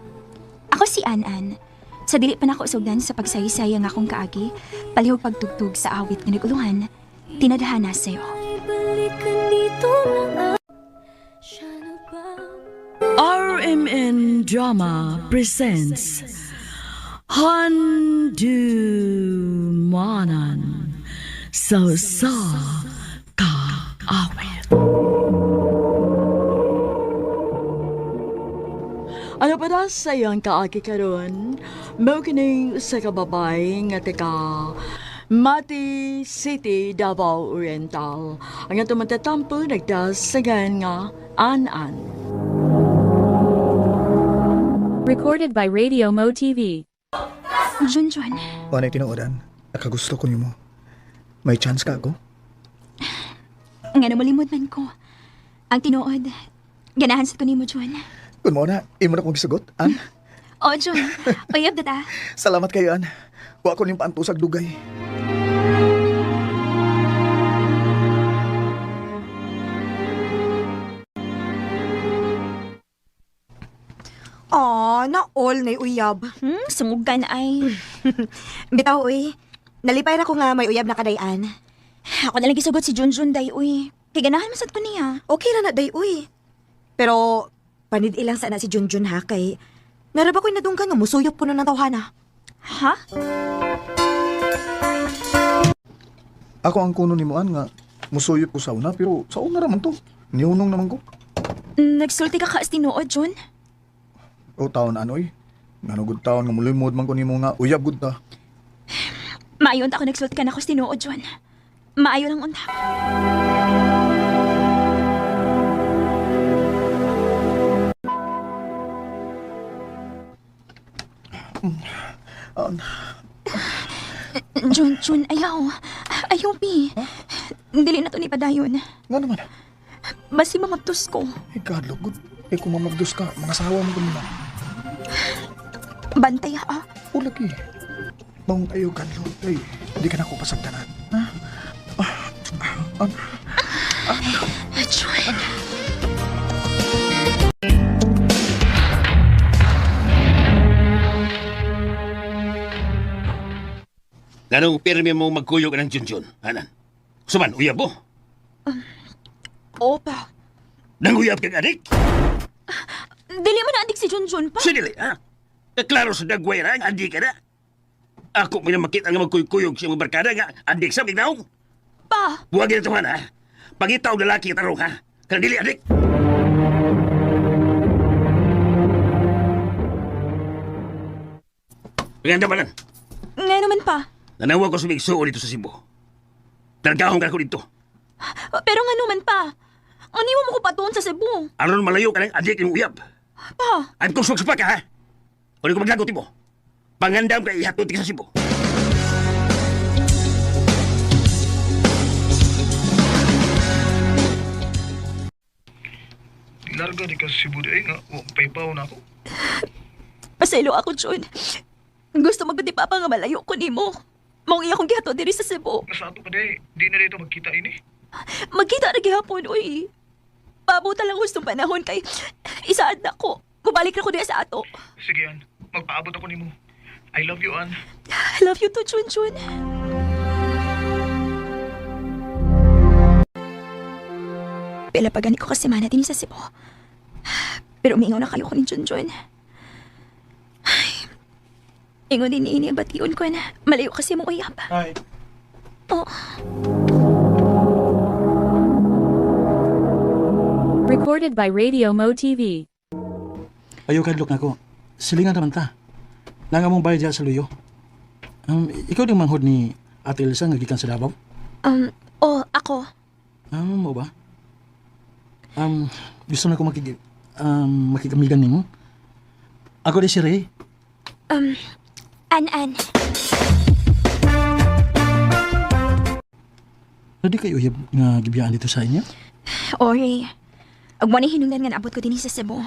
Speaker 12: Ako si An-An. Sa dili pa nako sugdan sa pagsaysay ang akong kaagi, palihog pagtugtog sa awit nga nagulungan, tinadhana sayo.
Speaker 1: RMN Drama presents Handumanan So Sa Kaawit. Ano pa na sa iyong kaagi karon? Mao kining sa kababay nga tika Mati City, Davao Oriental. Ang atong matatampo nagdasagan nga an-an.
Speaker 3: Recorded by Radio Mo TV.
Speaker 12: Junjun,
Speaker 7: Wanay tinuodan, nakagusto ko nimo. May chance ka ako?
Speaker 12: nga malimod man ko. Ang tinuod, ganahan sa ko nimo, Jun.
Speaker 7: Kun mo na, imo na kong gisugot, An.
Speaker 12: O, Jun, uyab na ta.
Speaker 7: Salamat kayo, An. Wa ko ning paantusag dugay.
Speaker 4: Aw, na all na uyab.
Speaker 12: Sumugan ay.
Speaker 4: Bitaw, uy. Nalipay ra ko nga may uyab na kadayan.
Speaker 12: Ako na lang gisugot si Junjun day, uy. Kay ganahan man sad ko niya.
Speaker 4: Okay ra na day, uy. Pero, panid ilang sana si Junjun ha, kay... Naraba ko'y nadunggan nga musuyop ko na ng tawhana.
Speaker 12: Ha?
Speaker 7: Ako ang kuno nimo An nga musuyop ko sa una pero sa una ra man to. Niunong naman ko.
Speaker 12: Nagsulti ka kaas tinuod, Jun.
Speaker 7: O taon anoy. Ngano gud taon nga mulimod man ko nimo nga uyab gud ta.
Speaker 12: Maayo unta ako nagsulti ka na ako sa tinuod, Jun. Maayo lang unta.
Speaker 7: An,
Speaker 12: Jun, Jun, ayaw. Ayaw, Pi. Dili na to ni padayon.
Speaker 7: nga naman.
Speaker 12: Basi mamabtos ko.
Speaker 7: Eh God, gud. Eh kung mamabdos ka, mga sawa mo kanina.
Speaker 12: Bantay, ha?
Speaker 7: O lagi. Maong ayo kadlo. Ay, di ka na ko pasagdanan. Ha? Ah, ah, ah.
Speaker 12: Jun.
Speaker 13: Nganong pirmi mo magkuyog ng Junjun, anan? Suman, uyab mo.
Speaker 11: Opa.
Speaker 13: Nanguyab kang adik?
Speaker 11: Dili man na adik si Junjun pa.
Speaker 13: Sinili, ha? Klaro sa dagway ra, ang adik ka na. Ako may makita nga magkuykuyog sa mga barkada nga adik sa bignaong.
Speaker 11: Pa!
Speaker 13: Buwagin ito, ha? Pangita og lalaki tarong, ha? Kanang dili adik. Maganda ba lang?
Speaker 11: Nga naman pa.
Speaker 13: Nanawag ko sa migsuo dito sa Cebu. Targahong ka ko dito.
Speaker 11: Pero nga naman pa. Aniwa mo ko patuon sa Cebu.
Speaker 13: Aron malayo ka ng adik ng uyab.
Speaker 11: Pa!
Speaker 13: At kung sugsupa ka, ha? Kung ko maglagot mo, pangandam ka ihatod ka sa Cebu.
Speaker 7: Larga di ka sa Cebu di ay nga, wa paypaw na ako.
Speaker 11: Pasaylo ako, Jun. Gusto magdi papa nga malayo ko nimo. Maong iya kong gihatod diri sa Cebu.
Speaker 7: Nasa ato pa di, di na dito magkita ini.
Speaker 11: Magkita na gihapon, uy. Pabuta lang gustong panahon kay isaad na ko. Mubalik na ko diya sa ato.
Speaker 7: Sige, An. Magpaabot ako nimo. I love you, An.
Speaker 11: I love you too, Chun Chun. Pila pa gani ko kasi mana din sa Cebu. Pero umingaw na kayo ko ni Chun Chun. Ay, ingon din ini ang bation ko na malayo kasi mong uyab.
Speaker 6: Hi.
Speaker 11: Oh.
Speaker 3: Recorded by Radio Mo TV.
Speaker 6: Ayaw kadlok na ko. Silingan naman ta. Nang among bayad diya sa luyo. Ikaw ding manghod ni Ate Elsa nga gikan sa Davao?
Speaker 11: Oh, ako.
Speaker 6: Mo ba? Gusto na ko makigamigan nimo. Ako di si Ray.
Speaker 11: An An.
Speaker 6: Pwede kayo uyab nga gibiyaan dito sa inyo?
Speaker 11: Ori. Ug mo ni hinungdan nga naabot ko dinhi sa Cebu.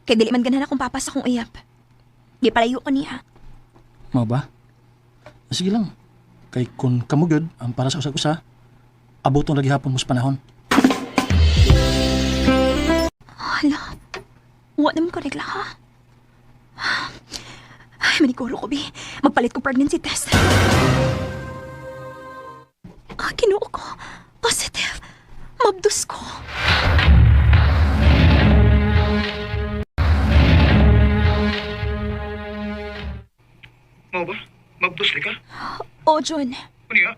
Speaker 11: Kay dili man ganahan akong papa sa akong uyab. Gipalayo ko niya.
Speaker 6: Mao ba? Sige lang. Kay kung kamo gyud ang para sa usag-usa, aboton lagi hapon mo sa panahon.
Speaker 11: Hala. Wa naman ko regla ha. Ay, maniguro ko, bi. Magpalit ko pregnancy test. Ah, Ginoo ko. Positive. Mabdus ko.
Speaker 7: Mao ba? Mabdus ka?
Speaker 11: Oh, Jun.
Speaker 7: Unya,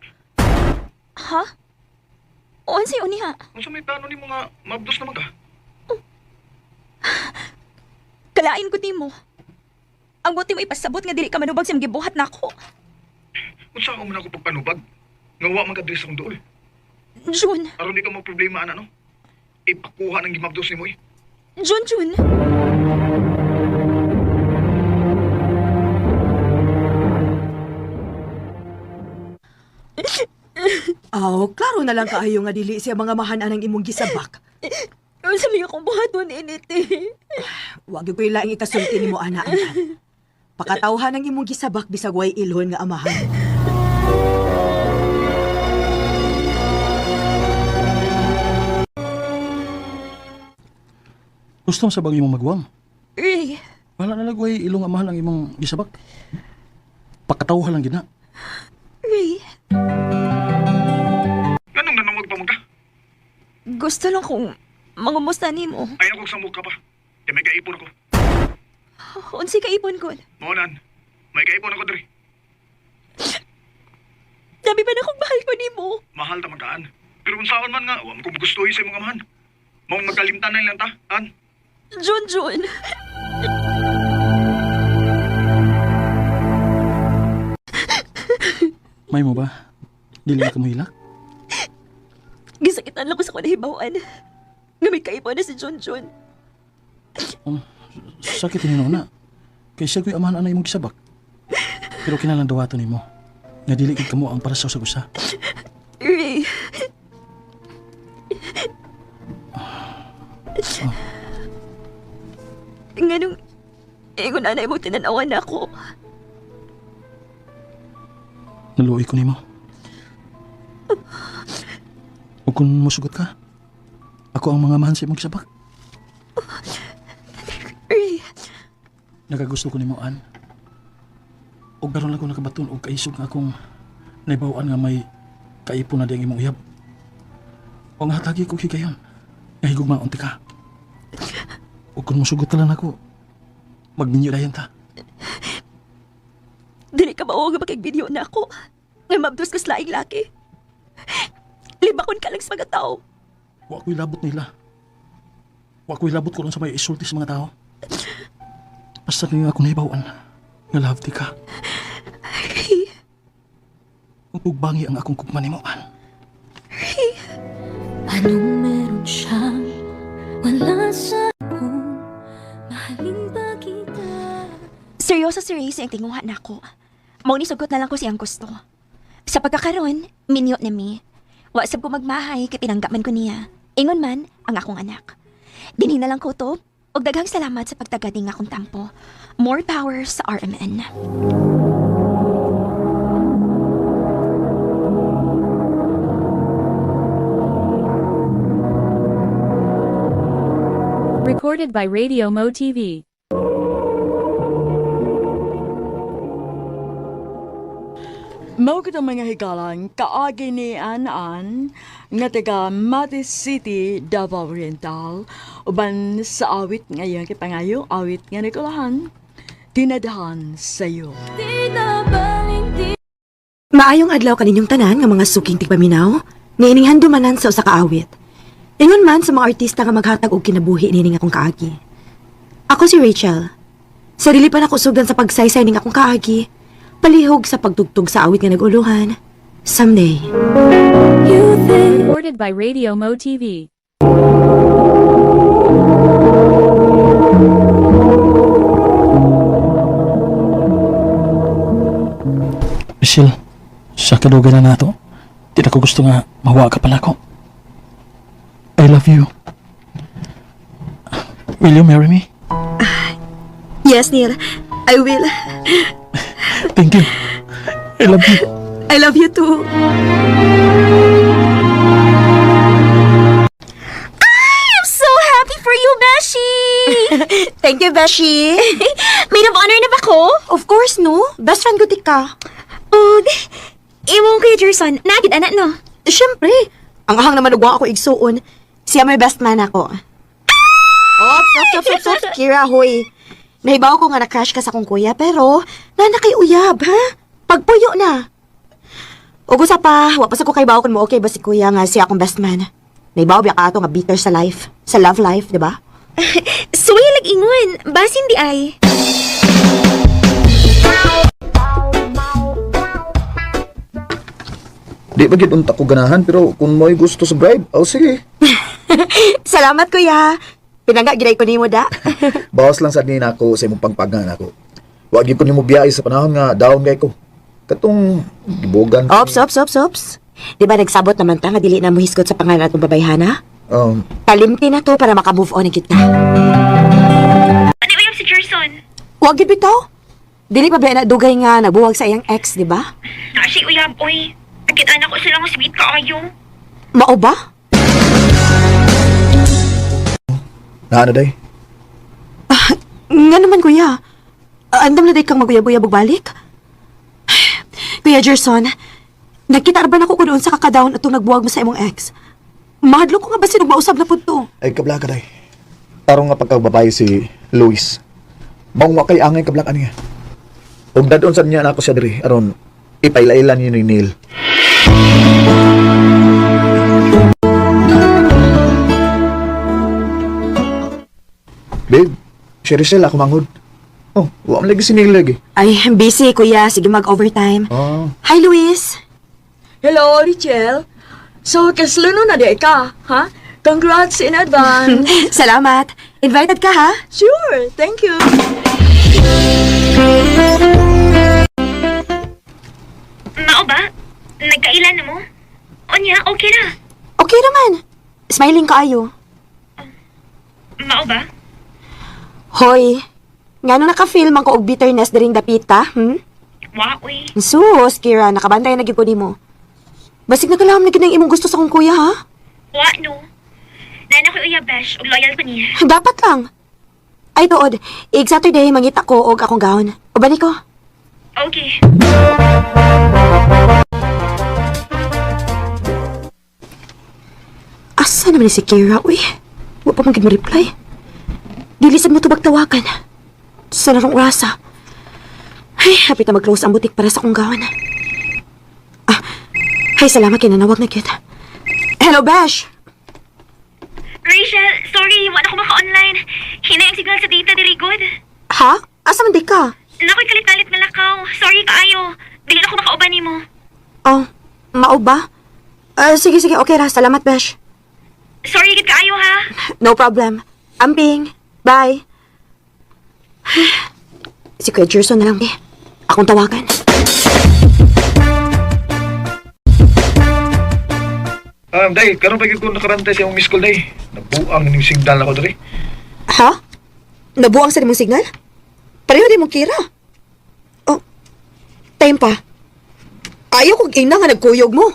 Speaker 11: Ha? O, unsay uniha?
Speaker 7: unsa may plano nimo nga mabdus naman ka?
Speaker 11: Kalain ko nimo. Ang buti mo ipasabot nga dili ka manubag sa mga gibuhat nako.
Speaker 7: Unsa ako man ako pagpanubag? Nga wa man ka diri sa akong duol.
Speaker 11: Jun.
Speaker 7: Aron di ka mo problema ana no. Ipakuha ng gimabdos nimo eh.
Speaker 11: Jun, Jun.
Speaker 14: Aw, klaro na lang kaayo nga dili siya mga mahanan ang imong gisabak.
Speaker 11: Unsa may akong buhaton init eh.
Speaker 14: Wag gyud ko'y laing ikasulti nimo ana ana. Pakatawhan ang imong gisabak bisag way ilhon nga amahan.
Speaker 6: Gusto mo sa bagay imong magwang.
Speaker 11: Ray,
Speaker 6: Wala na lagway ilong amahan ang imong gisabak. Pakatawhan lang gina.
Speaker 11: Ray.
Speaker 7: Nganong nanawag pa man ka?
Speaker 11: Gusto lang kong mangumusta nimo.
Speaker 7: Ayaw kog samok ka pa. Kay may kaipon ako.
Speaker 11: Unsay kaipon ko?
Speaker 7: Mao nan. May kaipon ako diri.
Speaker 11: Dami ba na akong mahal ko nimo?
Speaker 7: Mahal ta man kaan. Pero unsaon man nga, wa man ko gustuhi sa imong amahan. Maong magkalimtan na lang ta, an.
Speaker 11: Jun, Jun.
Speaker 6: May mo ba? Dili na ka mohilak?
Speaker 11: Gisakitan lang ko sa kanahibawan. Nga may kaipon na si Jun Jun.
Speaker 6: Sakit ini na. Kay siya ko'y amahan ana imong gisabak. Pero kinahanglan dawaton nimo. Nga dili gid kamo ang para sa usag-usa.
Speaker 11: Ray. Nganong ingon anay mo tinanawan ako.
Speaker 6: Naluoy ko nimo. O kung musugot ka, ako ang mga amahan sa imong gisabak.
Speaker 11: Ray,
Speaker 6: Nakagusto ko nimo an. Og karon lang ko nakabaton og kaisog nga akong naibaw-an nga may kaipon na di ang imong uyab. O nga hatagi ko higayon.
Speaker 2: Nga higugmaon ti ka. Ug kung musugot na lang ako, magminyo dayon ta.
Speaker 11: Dili ka mao nga makig-video na ako. Nga mabdos ko sa laing laki. Libakon ka lang sa mga tao.
Speaker 2: Wa ko'y labot nila. Wa ko'y labot ko sa may isulti sa mga tao. Basta nga ako naibawan, nga love ti ka. Kung tugbangi ang akong kugma nimo, an.
Speaker 3: Anong meron siyang wala sa akong mahalin ba kita?
Speaker 11: Seryoso si Ray sa iyang tinguha na ako. Mao ni sugot na lang ko siyang gusto. Sa pagkakaroon, minyo na mi. Wa sab ko magmahay kay pinangga man ko niya. Ingon man ang akong anak. Dinhi na lang ko to. Og daghang salamat sa pagtagad ning akong tampo. More power sa RMN.
Speaker 3: Recorded by Radio Mo TV.
Speaker 1: Mao kitang mga higalan kaagi ni An-An nga taga Mati City, Davao Oriental, uban sa awit nga iyang kipangayo, awit nga nikulahan, tinadhan sayo.
Speaker 3: Di na baling di
Speaker 4: Maayong adlaw kaninyong tanan nga mga suking tigpaminaw, niining handumanan sa usa ka awit. Ingon man sa mga artista nga maghatag og kinabuhi nining akong kaagi. Ako si Rachel. Sarili pa nako sugdan sa pagsaysay ning akong kaagi, palihog sa pagtugtog sa awit nga naguluhan. Someday.
Speaker 3: you think. Recorded by Radio Mo TV.
Speaker 2: Michelle, sa kadugay na nato, di na ko gusto nga mahuwa ka pa nako. I love you. Will you marry me?
Speaker 4: Yes, Neil. I will.
Speaker 2: Thank you. I love you.
Speaker 4: I love you too.
Speaker 11: I'm so happy for you, Beshi!
Speaker 4: Thank you, Beshi.
Speaker 11: Maid of honor na ba ko?
Speaker 4: Of course, no? Best friend ko ka.
Speaker 11: Og, imong kay Jerson, nagid anak no?
Speaker 4: Siyempre. Ang ahang naman ugwa ako igsuon. Siya may best man ako. Ops, ops, ops, ops, ops. Kira, hoy. Nahibaw ko nga na-crush ka sa akong kuya, pero nana kay uyab, ha? Pagpuyo na. Ug usa pa, wa pa sa ko kay kung mo okay ba si kuya nga siya akong best man. Nahibaw biya ka ato nga bitter sa life, sa love life, di ba?
Speaker 11: Suway lag ingon, basin di ay.
Speaker 7: Di ba gid unta ko ganahan pero kung mo'y gusto sa bride, oh sige.
Speaker 4: Salamat, kuya. Pinangga giday ko nimo da.
Speaker 7: Bawas lang sad ni nako sa imong pagpagan nako. Wa gyud ko nimo biyahe sa panahon nga down kay ko. Katong gibugan.
Speaker 4: Ops, ops, ops, ops. Di ba nagsabot naman ta nga dili na mo hisgot sa pangalan atong babayhana? Palimti na to para maka-move on na kita.
Speaker 11: Ano ba si Jerson?
Speaker 4: Wag gid bitaw. Dili pa ba na dugay nga nagbuwag sa iyang ex, di ba?
Speaker 11: Nasi uyab, oy. Nakita na ko sila nga sweet kaayo.
Speaker 4: Mao ba?
Speaker 7: Naa na day.
Speaker 4: Nga naman, kuya. Andam na day kang maguyab-uyab og balik. Kuya Gerson, nagkita ba na ko doon sa kakadaon atong nagbuwag mo sa imong ex? Mahadlok ko nga ba sinug mausab na pud to?
Speaker 7: Ay kabla ka day. Tarong nga pagkababae si Luis. Maong wa kay angay kablak niya. Ug dadon sad niya nako siya diri aron ipailailan niyo ni Neil. Babe, si Rizal ako manghod. Oh, wa man lagi si Neil lagi.
Speaker 4: Ay, busy kuya. Sige mag-overtime.
Speaker 7: Oh.
Speaker 4: Hi, Luis.
Speaker 1: Hello, Richel. So, kasluno na di ka, ha? Congrats in advance.
Speaker 4: Salamat. Invited ka, ha?
Speaker 1: Sure, thank you.
Speaker 11: Mao ba? Nagkailan na mo? Onya, okay na.
Speaker 4: Okay naman. Smiling ka ayo.
Speaker 11: Mao ba?
Speaker 4: Hoy, ngano naka-feel man ko og bitterness diring dapita,
Speaker 11: Wa, oy.
Speaker 4: Sus, Kira, nakabantay na gyud ko nimo. Basig nagkalahom na gyud ang imong gusto sa akong kuya, ha?
Speaker 11: Wa, no. Nana ko uyab, Besh. Og loyal ko niya.
Speaker 4: Dapat lang. Ay, tuod. Ig Saturday, mangita ko og akong gown. Uban ko.
Speaker 11: Okay.
Speaker 4: Asa naman ni si Kira, uy? Wa pa man gid mo reply. Dili sad mo tubag tawagan. Sa larong orasa. Ay, hapit na mag-close ang butik para sa akong gawan. Ah, ay, salamat kay nanawag na kita. Hello, Bash!
Speaker 11: Rachel, sorry, wala ko maka-online. Hinay ang signal sa data diri good.
Speaker 4: Ha? Asa man di ka?
Speaker 11: Nakoy kalit-kalit nga lakaw. Sorry kaayo. Dili na ko makauban nimo.
Speaker 4: Oh, mao ba? Ah, sige, sige, okay ra. Salamat, Bash.
Speaker 11: Sorry gid kaayo ha.
Speaker 4: No problem. Amping. Bye. Si Kuya Gerson na lang, eh. Akong tawagan.
Speaker 7: Day, karon pa gyud ko nakarantay sa imong miss call, day. Nabuang ning signal ako diri.
Speaker 4: Ha? Nabuang sa imong signal? Pareho din mong kira. Oh, time pa. Ayaw kong ina nga nagkuyog mo.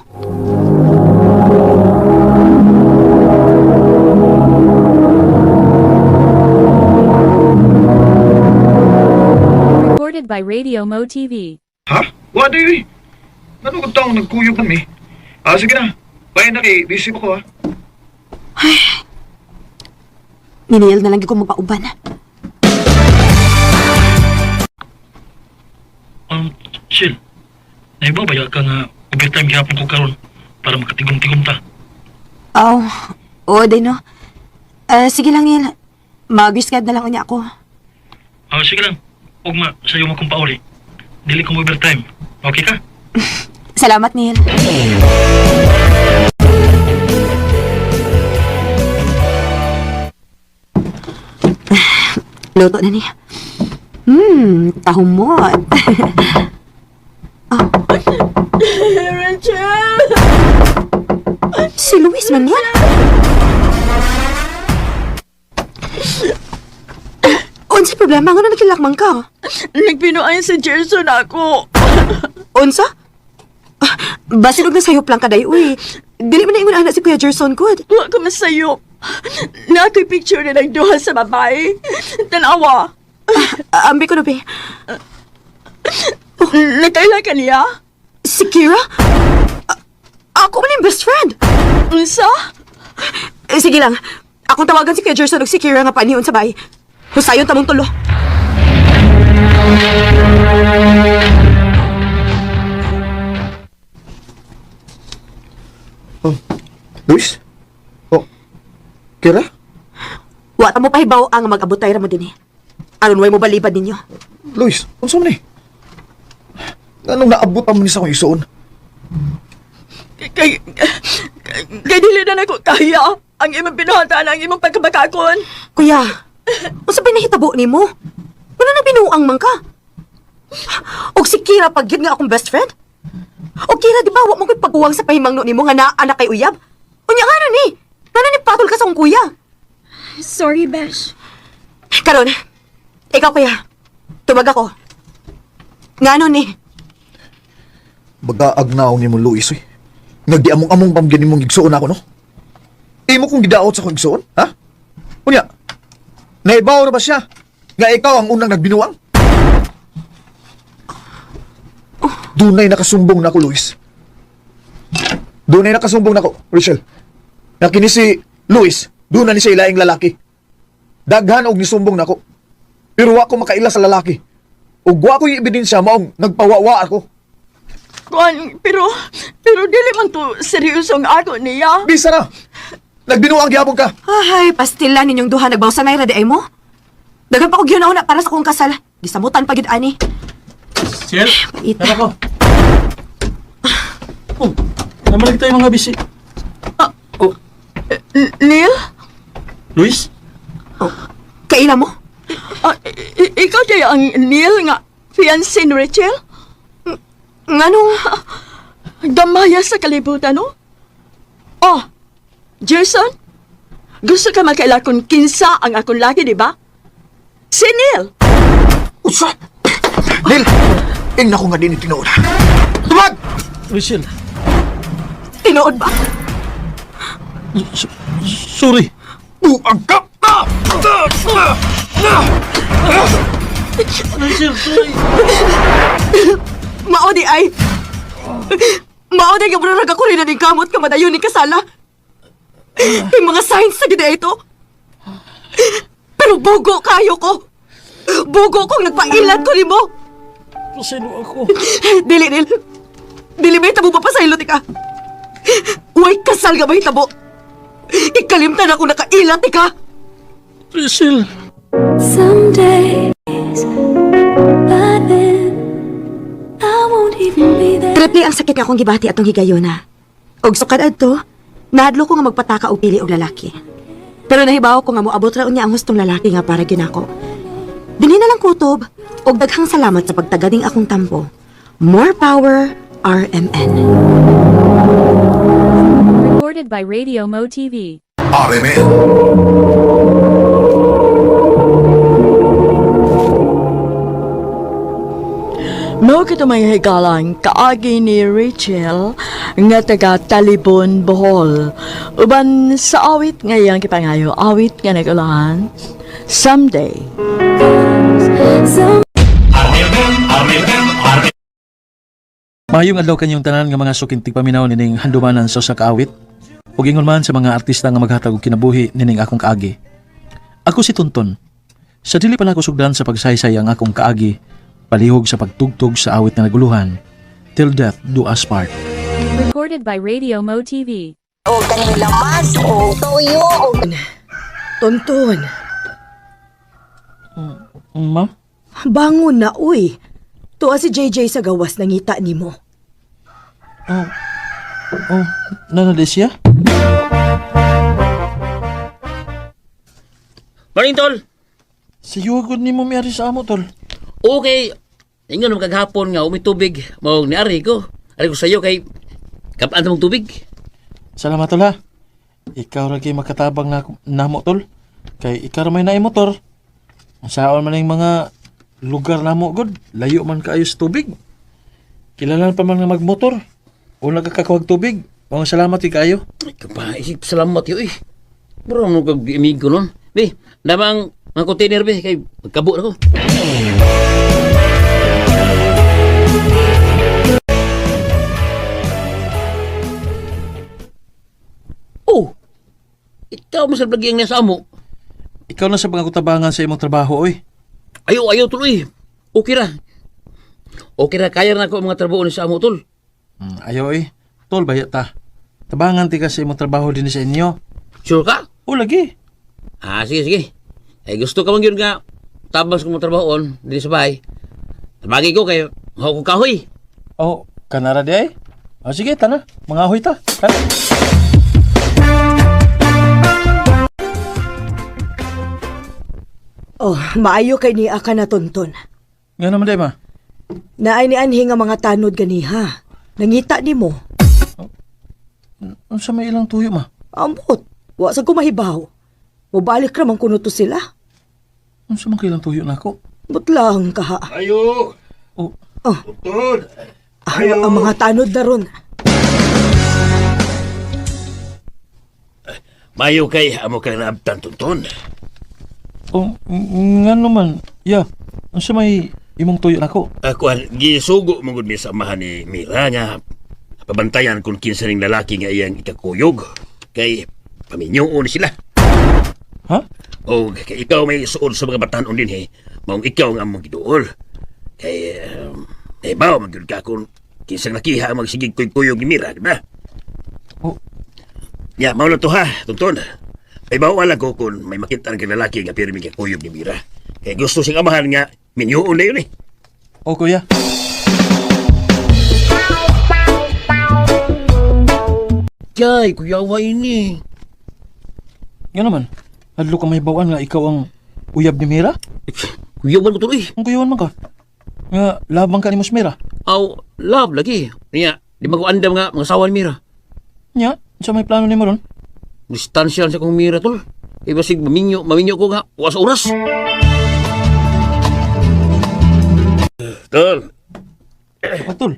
Speaker 3: Recorded by Radio Mo TV.
Speaker 7: Ha? Wa day, uy. Ano kung taong nagkuyog kami? Ah, sige na. Bye na kay busy pa ko ha.
Speaker 4: Niniyal na lang ko magpauban.
Speaker 6: Chill. Naiba ba ka nga overtime gihapon ko karon para makatigom-tigom ta?
Speaker 4: Oh, oo din no. Ah, sige lang, Neil. Mag-scribe na lang unya ako.
Speaker 6: Ah, sige lang. Ugma, sayo mo kong pauli. Dili ko mo overtime. Okay ka?
Speaker 4: Salamat, Neil. Luto na niya. Tahumot.
Speaker 1: Rachel!
Speaker 4: Si Luis man yan. Unsa problema nga na nakilakman ka?
Speaker 1: Nagpinuan si Gerson ako.
Speaker 4: Unsa? Ah, basin og nasayop lang kaday uy. Dili man na ingon ana si Kuya Gerson good.
Speaker 1: Wa ko masayop. Na ako'y picture nilang duha sa babae. Tanawa.
Speaker 4: Ah, ambi ko na be.
Speaker 1: Nagkaila ka niya?
Speaker 4: Si Kira? Ah, ako man yung best friend.
Speaker 1: Unsa?
Speaker 4: Eh, sige lang. Akong tawagan si Kuya Gerson ug si Kira nga panion sa bay. Husayon tamong tulo.
Speaker 7: Luis? Oh. Kira?
Speaker 4: Wa ta mo pahibaw ang mag-abotay ra mo dinhi. Aron way mo balibad ninyo.
Speaker 7: Luis, unsa man ni? Anong naabot pa man ni sa akong isuon?
Speaker 1: Kay, kay dili na nako kaya ang imong binuhatan, ang imong pagkabakakon.
Speaker 4: Kuya, unsa ba nahitabo nimo? Wala na binuang man ka. Og si Kira pag yun nga akong best friend? O Kira, di ba wa mo ko'y pagkuwang sa pahimangno nimo nga naa na kay uyab? Unya nga ni? Ngano ni patol ka sa akong kuya?
Speaker 12: Sorry, Besh.
Speaker 4: Karon, ikaw kuya, tubag ako. Ngano ni?
Speaker 7: Bagaag na ni mo Luis, uy. Nagdi among-among pamgyan nimong igsuon ako, no? Imo kong gidaot sa akong igsuon, ha? Unya, naibaw na ba siya? Nga ikaw ang unang nagbinuang? Dunay nakasumbong na ako, Luis. Dunay nakasumbong na ako, Rachel. Na kini si Luis, dunay ni siya ilaing lalaki. Daghan og nisumbong nako. Pero wa ko makaila sa lalaki. Ug wa ko yung ebidensya maong nagpawawa ako.
Speaker 1: Kuan, pero, pero dili man to seryoso ang ako niya.
Speaker 7: Bisa na! Nagbinuang gihapon ka!
Speaker 4: Ay, pastila ninyong duha nagbawsanay ra di ay mo. Daghan pa og na para sa akong kasal. Gisamutan pa gyud ani.
Speaker 6: Chill.
Speaker 4: Pait.
Speaker 6: Tara ko. Oh, naman tayo mga bisi. Oh,
Speaker 1: Neil?
Speaker 6: Luis?
Speaker 4: Kaila mo?
Speaker 1: Ah, ikaw kaya ang Neil nga fiancé ni Rachel?
Speaker 4: Nganong
Speaker 1: Gamaya sa kalibutan, no? Oh, Jason? Gusto ka makaila kung kinsa ang akong laki, di ba? Si Neil!
Speaker 7: Usa! Neil! Ingna ko nga din tinuod. Tumag!
Speaker 6: Rachel,
Speaker 4: tinuod ba?
Speaker 6: sorry.
Speaker 7: Buang ka! Ah! Ah! Ah! Ah!
Speaker 6: Rachel, sorry.
Speaker 4: Mao di ay. Mao di nga murag ako rin na kamot ka madayon ni kasala. May mga signs sa gid ito.
Speaker 14: Pero bugo kayo ko. Bugo kong nagpailat ko nimo.
Speaker 6: Pasaylo ako.
Speaker 14: Dili, Neil. Dili may tabo papasaylo ti ka. Uy, kasal ka ba hitabo? Ikalimtan ako nakailat ti ka.
Speaker 6: Priscilla.
Speaker 3: Some days, by then, I won't even be there.
Speaker 4: Triple ang sakit nga akong gibati atong higayona. Og sukad adto, nahadlo ko nga magpataka og pili og lalaki. Pero nahibaw ko nga moabot ra unya ang hustong lalaki nga para ginako. Dinhi na lang kutob og daghang salamat sa pagtagading akong tampo. More power, RMN.
Speaker 3: Recorded by Radio Mo TV.
Speaker 10: RMN.
Speaker 1: Mao kito may higalang kaagi ni Rachel nga taga Talibon, Bohol. Uban sa awit nga iyang gipangayo, awit nga nagulahan, Someday.
Speaker 3: Some
Speaker 10: RMN, RMN, RMN.
Speaker 2: Maayong adlaw kanyong tanan nga mga suking tigpaminaw nining handumanan sa usa ka awit ug ingon man sa mga artista nga maghatag og kinabuhi nining akong kaagi. Ako si Tunton. Sa dili pa nako sugdan sa pagsaysay ang akong kaagi, palihog sa pagtugtog sa awit nga naguluhan, Till Death Do Us Part.
Speaker 3: Recorded by Radio Mo TV.
Speaker 14: Tonton,
Speaker 6: Ma'am?
Speaker 14: bangon na uy. Tuwa si JJ sa gawas nangita nimo.
Speaker 6: Oh, oh, nanali siya?
Speaker 5: Morning, tol.
Speaker 6: Sa yugod ni mo miyari sa amo, tol.
Speaker 5: Okay. Ingon naman kagahapon nga umi tubig. Mao ni ari ko. Ari ko sa iyo kay kapaan mong tubig.
Speaker 6: Salamat, tol, ha. Ikaw ra kay makatabang na namo, tol. Kay ikaw ra may naay motor. Ang saon man yung mga lugar namo, god. Layo man kaayo sa tubig. Kilala pa man nga magmotor. O nagkakakuhag tubig. Mga salamat kay kaayo.
Speaker 5: Ay, kapa, isip salamat yun eh. Bro, mo kag amigo nun. Be, namang mga container be, kay magkabo na ko. Oh, ikaw mo sa lagi ang nasa amo.
Speaker 6: Ikaw na sa pangakutabangan sa imong trabaho, oy.
Speaker 5: Ayaw, ayaw tuloy. Okay ra. Okay ra, kaya na ako ang mga trabaho ni sa amo, tol.
Speaker 6: Ayaw, oy. Tol, baya ta. Tabangan ti ka sa imong trabaho din sa inyo.
Speaker 5: Sure ka?
Speaker 6: O, lagi.
Speaker 5: Ah, sige, sige. Eh, gusto ka man yun nga, tabas ko mo trabahoon, din sa bahay. Tabagi ko kay mahuko kahoy.
Speaker 6: Oh, kanara di ay. O, sige, tana. Mga ahoy ta. Tana.
Speaker 14: Oh, maayo kay ni aka na Tonton.
Speaker 6: Nga naman di, ma.
Speaker 14: Naay ni anhi nga mga tanod ganiha. Nangita nimo.
Speaker 6: Unsa may ilang tuyo, ma?
Speaker 14: Ambot, wa sa ko mahibaw. Mubalik ra man kuno to sila.
Speaker 6: Unsa man kailang tuyo nako?
Speaker 14: But lang kaha.
Speaker 13: Ayo!
Speaker 6: Oh,
Speaker 14: Oh,
Speaker 13: Tol!
Speaker 14: ah, ang mga tanod na ron.
Speaker 13: Mayo kay amo ka naabtan Tonton.
Speaker 6: oh, nga naman. Ya, unsa may imong tuyo nako?
Speaker 13: Ako gisugo mo gud mi sa amahan ni Mira nga pabantayan kung kinsa ning lalaki nga iyang ikakuyog kay paminyoon sila.
Speaker 6: Ha?
Speaker 13: O kay ikaw may suod sa mga batanon din eh. Maong ikaw nga among giduol. Kay nahibaw man gyud ka kung kinsang nakiha ang magsigig kuyog ni Mira, di ba?
Speaker 6: Oh.
Speaker 13: Ya, mao na to ha, Tonton. May bawal ko kung may makita ang lalaki nga pirmi kuyog ni Mira. Kay gusto siyang amahan nga minyoon na yun eh.
Speaker 6: Oh, kuya.
Speaker 5: Kay, kuyawa ini.
Speaker 6: Nga naman. Hadlo ka may bawan nga ikaw ang uyab ni Mira?
Speaker 5: Kuyawan ko tuloy.
Speaker 6: Ang kuyawan man ka. Nga labang ka ni Mos Mira.
Speaker 5: Aw, love lagi. Niya, di ba ko andam nga mga sawan Mira.
Speaker 6: Nya, unsa may plano nimo ron?
Speaker 5: Distansya lang sa kong Mira, tol. Iba sig maminyo, maminyo ko nga, was oras.
Speaker 13: Tol,
Speaker 6: Patol.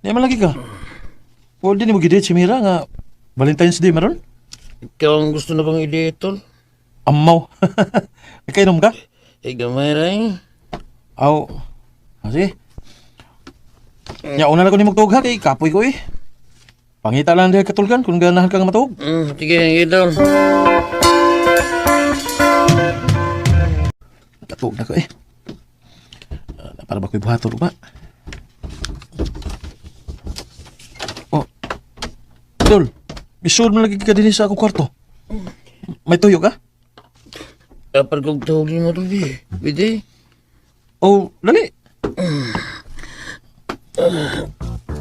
Speaker 6: Di man lagi ka. O di nimo gidate si Mira nga Valentine's Day maron?
Speaker 5: Ikaw ang gusto na bang i-date, tol?
Speaker 6: Amaw. Nakainom ka?
Speaker 5: Eh, gamay ra eh.
Speaker 6: Aw. Ah, sige. Nya una na ko nimo tuog ha kay kapoy ko eh. Pangita lang dahil katulgan kung ganahan ka nga matuog.
Speaker 5: Sige, sige, tol.
Speaker 2: Katog na ko eh. Para ba ko'y buhaton ba? Oh. Tol, isuod mo lagi ka din sa akong kwarto. May tuyo ka?
Speaker 5: Dapat kong tawagin mo, tol, eh. Pwede.
Speaker 2: Oh, dali.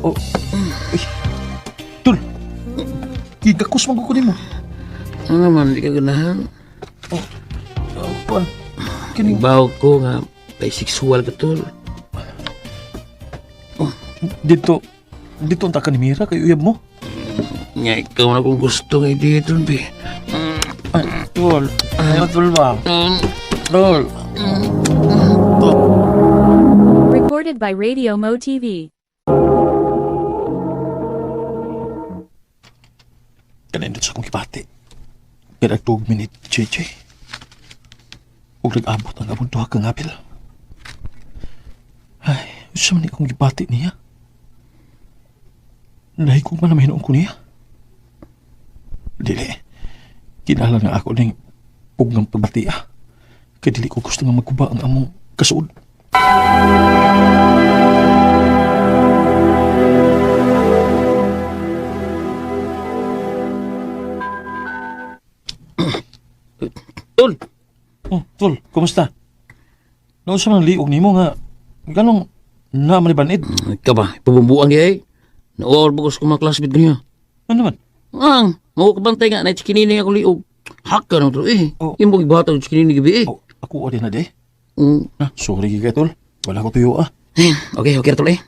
Speaker 2: Oh. Uy. Tol. Gigakos man ko nimo.
Speaker 5: Ano naman, di ka ganahan.
Speaker 2: Oh, kuan. Kini
Speaker 5: Ibaw ko nga, bisexual ka, tol.
Speaker 2: Dito dito unta ka ni Mira kay uyab mo.
Speaker 5: Nga, ikaw na kung gusto nga dito, be.
Speaker 2: Ay, tol. Ayaw tol ba? Tol.
Speaker 3: Recorded by Radio Mo TV.
Speaker 2: Kanindot sa akong kibati. Kaya nagtuog minute, JJ. Huwag nag-abot ang abong duha kang apil. Ay, usa man ni akong gibati niya. Lahi ko man na mahinoon ko niya. Dili. Kinahanglan nga ako ning pugngang pagbati ah. Kay dili ko gusto nga magkuba ang among kasuod.
Speaker 5: Tol!
Speaker 2: Oh, tol, kumusta? Naunsa man ang liog nimo nga ganong na manibanid?
Speaker 5: Ikaw ba, pabumbuan kaya eh. Nauawar ba ko sa mga classmate niya?
Speaker 2: Ano naman?
Speaker 5: Ang, mau kabantay nga, na-chikinini ako liog. Hak ka na, tol, eh.
Speaker 2: Oh.
Speaker 5: Yung mga ibata, chikinini gabi eh.
Speaker 2: Oh, ako din na de.
Speaker 5: Mm.
Speaker 2: Na, sorry kay tol. Wala ko tuyo ah.
Speaker 5: Eh, okay, okay na, tol, eh.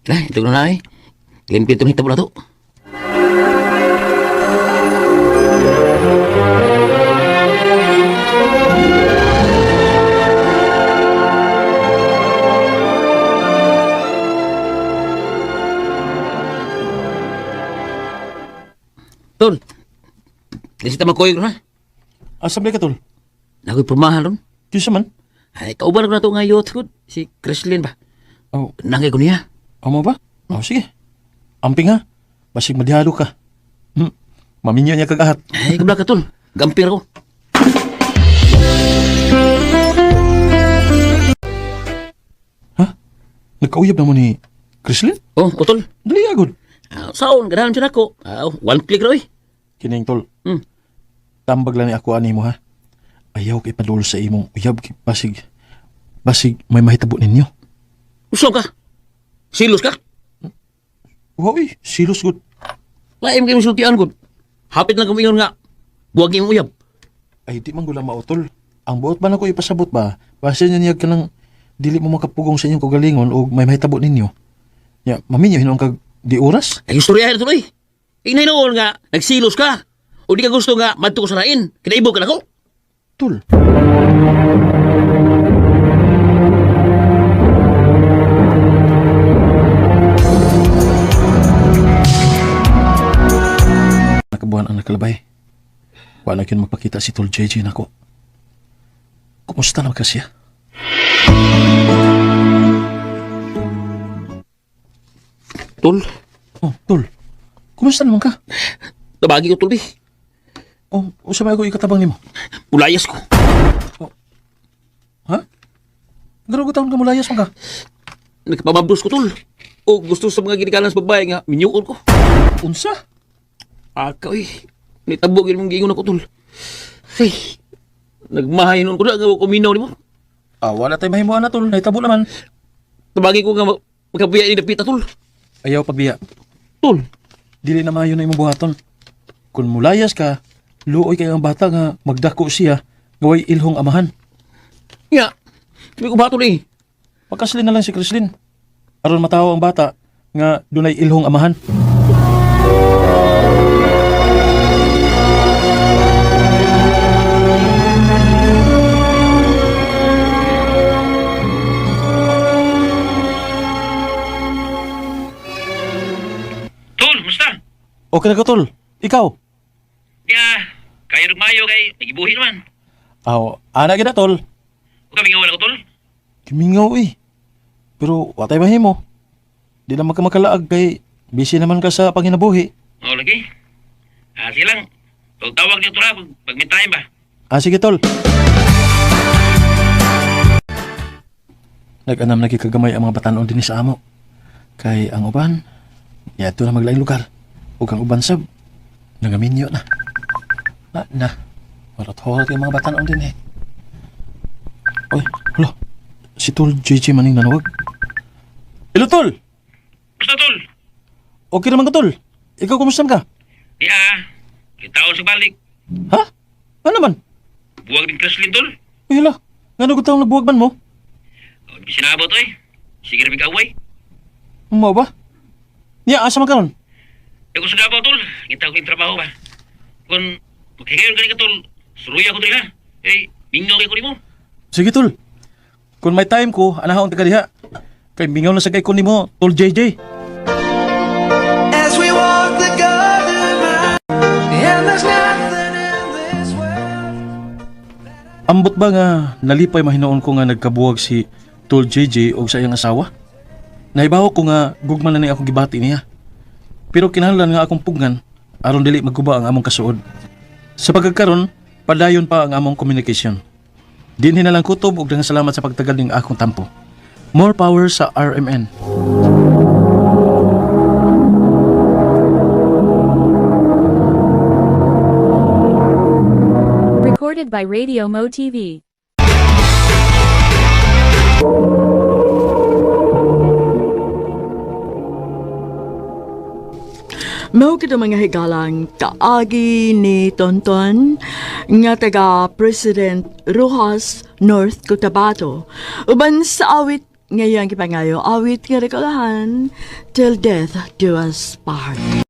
Speaker 5: Na, ito na eh. Limpyo itong hitabo na to. Tol, di siya makoy ha?
Speaker 2: Asa ba ka tol?
Speaker 5: Nakoy pormahan ron.
Speaker 2: Kinsa man?
Speaker 5: Ay, kauban ko na to nga youth good. Si Chrislyn ba?
Speaker 2: Oh,
Speaker 5: Nangay ko niya.
Speaker 2: amo ba? Oh, sige. Amping ha. Basig madihado ka. Maminyo niya kag ahat.
Speaker 5: Ay, kabla ka tol. Gampir ko.
Speaker 2: Nagkauyab na mo ni Chrislyn?
Speaker 5: Oh, utol.
Speaker 2: Dali agod.
Speaker 5: Saon, ganahan siya nako. One click ra oy.
Speaker 2: Kining tol.
Speaker 5: Hmm.
Speaker 2: Tambag lang ni ako ani mo ha. Ayaw kay padul sa imong uyab kay basig. Basig may mahitabo ninyo.
Speaker 5: Uso ka. Silos ka.
Speaker 2: Hoy, silos gud.
Speaker 5: Laim kayo sultian gud. Hapit lang kumingon nga. Buwag imong uyab.
Speaker 2: Ay di man gula mautol. Ang buot ba nako ipasabot ba? Basta niya niya ka ng dili mo makapugong sa inyong kagalingon o may mahitabo ninyo. Ya, maminyo hinuon kag di oras.
Speaker 5: Ay, istorya na tuloy. Inay noon nga, nagsilos ka. O di ka gusto nga, madto ko sa lain. Kinaibog ka na ko.
Speaker 2: Tul. Nakabuhan ang nakalabay. Wala yun magpakita si Tol JJ nako. Kumusta naman kasi siya?
Speaker 5: Tol,
Speaker 2: Oh, Tol. Kumusta naman ka?
Speaker 5: tabagi ko tol, bi.
Speaker 2: Oh, usa ba ako ikatabang nimo?
Speaker 5: Mulayas ko.
Speaker 2: Ha? Gano'n ko taon ka mulayas man ka?
Speaker 5: Nagpamabros ko tol. O gusto sa mga ginikanan sa babae nga, minyuon ko.
Speaker 2: Unsa?
Speaker 5: Aka, eh. Nitabog yun mong giingon ako tol. Ay, nagmahay nun ko na, nga kuminaw ni mo.
Speaker 2: Ah, wala tayo mahimuan na, Tol. Nahitabo naman.
Speaker 5: Tabagi ko nga, magkabiya ni Dapita tol.
Speaker 2: Ayaw pagbiya.
Speaker 5: Tol,
Speaker 2: Dili na maayo na imong buhaton. Kung mulayas ka, luoy kay ang bata nga magdako siya, gaway ilhong amahan.
Speaker 5: nga, sabi ko ba tol eh.
Speaker 2: Pagkaslin na lang si Chrislyn. Aron matawo ang bata nga dunay ilhong amahan.
Speaker 5: Tol, musta?
Speaker 2: Okay na ka, tol. Ikaw?
Speaker 5: Ya, kayo nagmayo kay, nagibuhi naman.
Speaker 2: Aw, ana gid na, tol.
Speaker 5: Huwag kami nga ko tol.
Speaker 2: Kimingaw eh. Pero watay mahimo. Di na magkamakalaag kay busy naman ka sa panginabuhi.
Speaker 5: Oo, lagi. Sige lang. Pag tawag niyo tol ha, pag may time ba.
Speaker 2: Ah, sige, tol. Nag-anam na kagamay ang mga batanon dinhi sa amo. Kay ang uban, yato na maglaing lugar. Ug ang uban sab, nangaminyo na. Na, na. Horot-horot yung mga batanon dinhi. Oy, hala. Si Tol JJ maning nanawag. Hello, Tol!
Speaker 13: Basta, tol.
Speaker 2: Okay naman ka, Tol. Ikaw, kumusta ka?
Speaker 13: Di ah. Kitaon sa balik.
Speaker 2: Ha? Ano naman?
Speaker 13: Buwag din Kreslin, tol.
Speaker 2: Uy, hala. Nga gutang nagbuwag man mo?
Speaker 13: O, di sinabot, oy. Sige rin away.
Speaker 2: Mao ba? Niya, asa man karon?
Speaker 13: Di ko sa Davao, tol. Ngita ko yung trabaho ba. Kung maghigayon ka tol, suruya ko diri ha. Eh, mingaw kay ko nimo.
Speaker 2: Sige, Tol. Kung may time ko, anahaon ka diha. Kay mingaw na sa kay ko nimo, Tol JJ.
Speaker 9: As we walk the garden mile, and there's nothing in this world.
Speaker 2: Ambot ba nga nalipay mahinoon ko nga nagkabuwag si Tol JJ og sa iyang asawa? Nahibaw ko nga gugma na ni akong gibati niya. Pero kinahanglan nga akong pugnan aron dili magguba ang among kasuod. Sa pagkakaron, padayon pa ang among communication. Dinhi na lang kutob og daghang salamat sa pagtagal ning akong tampo. More power sa RMN.
Speaker 3: Recorded by Radio Mo TV.
Speaker 1: Mao kito mga higalang kaagi ni Tonton nga taga President Rojas, North Cotabato. Uban sa awit ngayon gipangayo awit nga rekolahan till death do us part.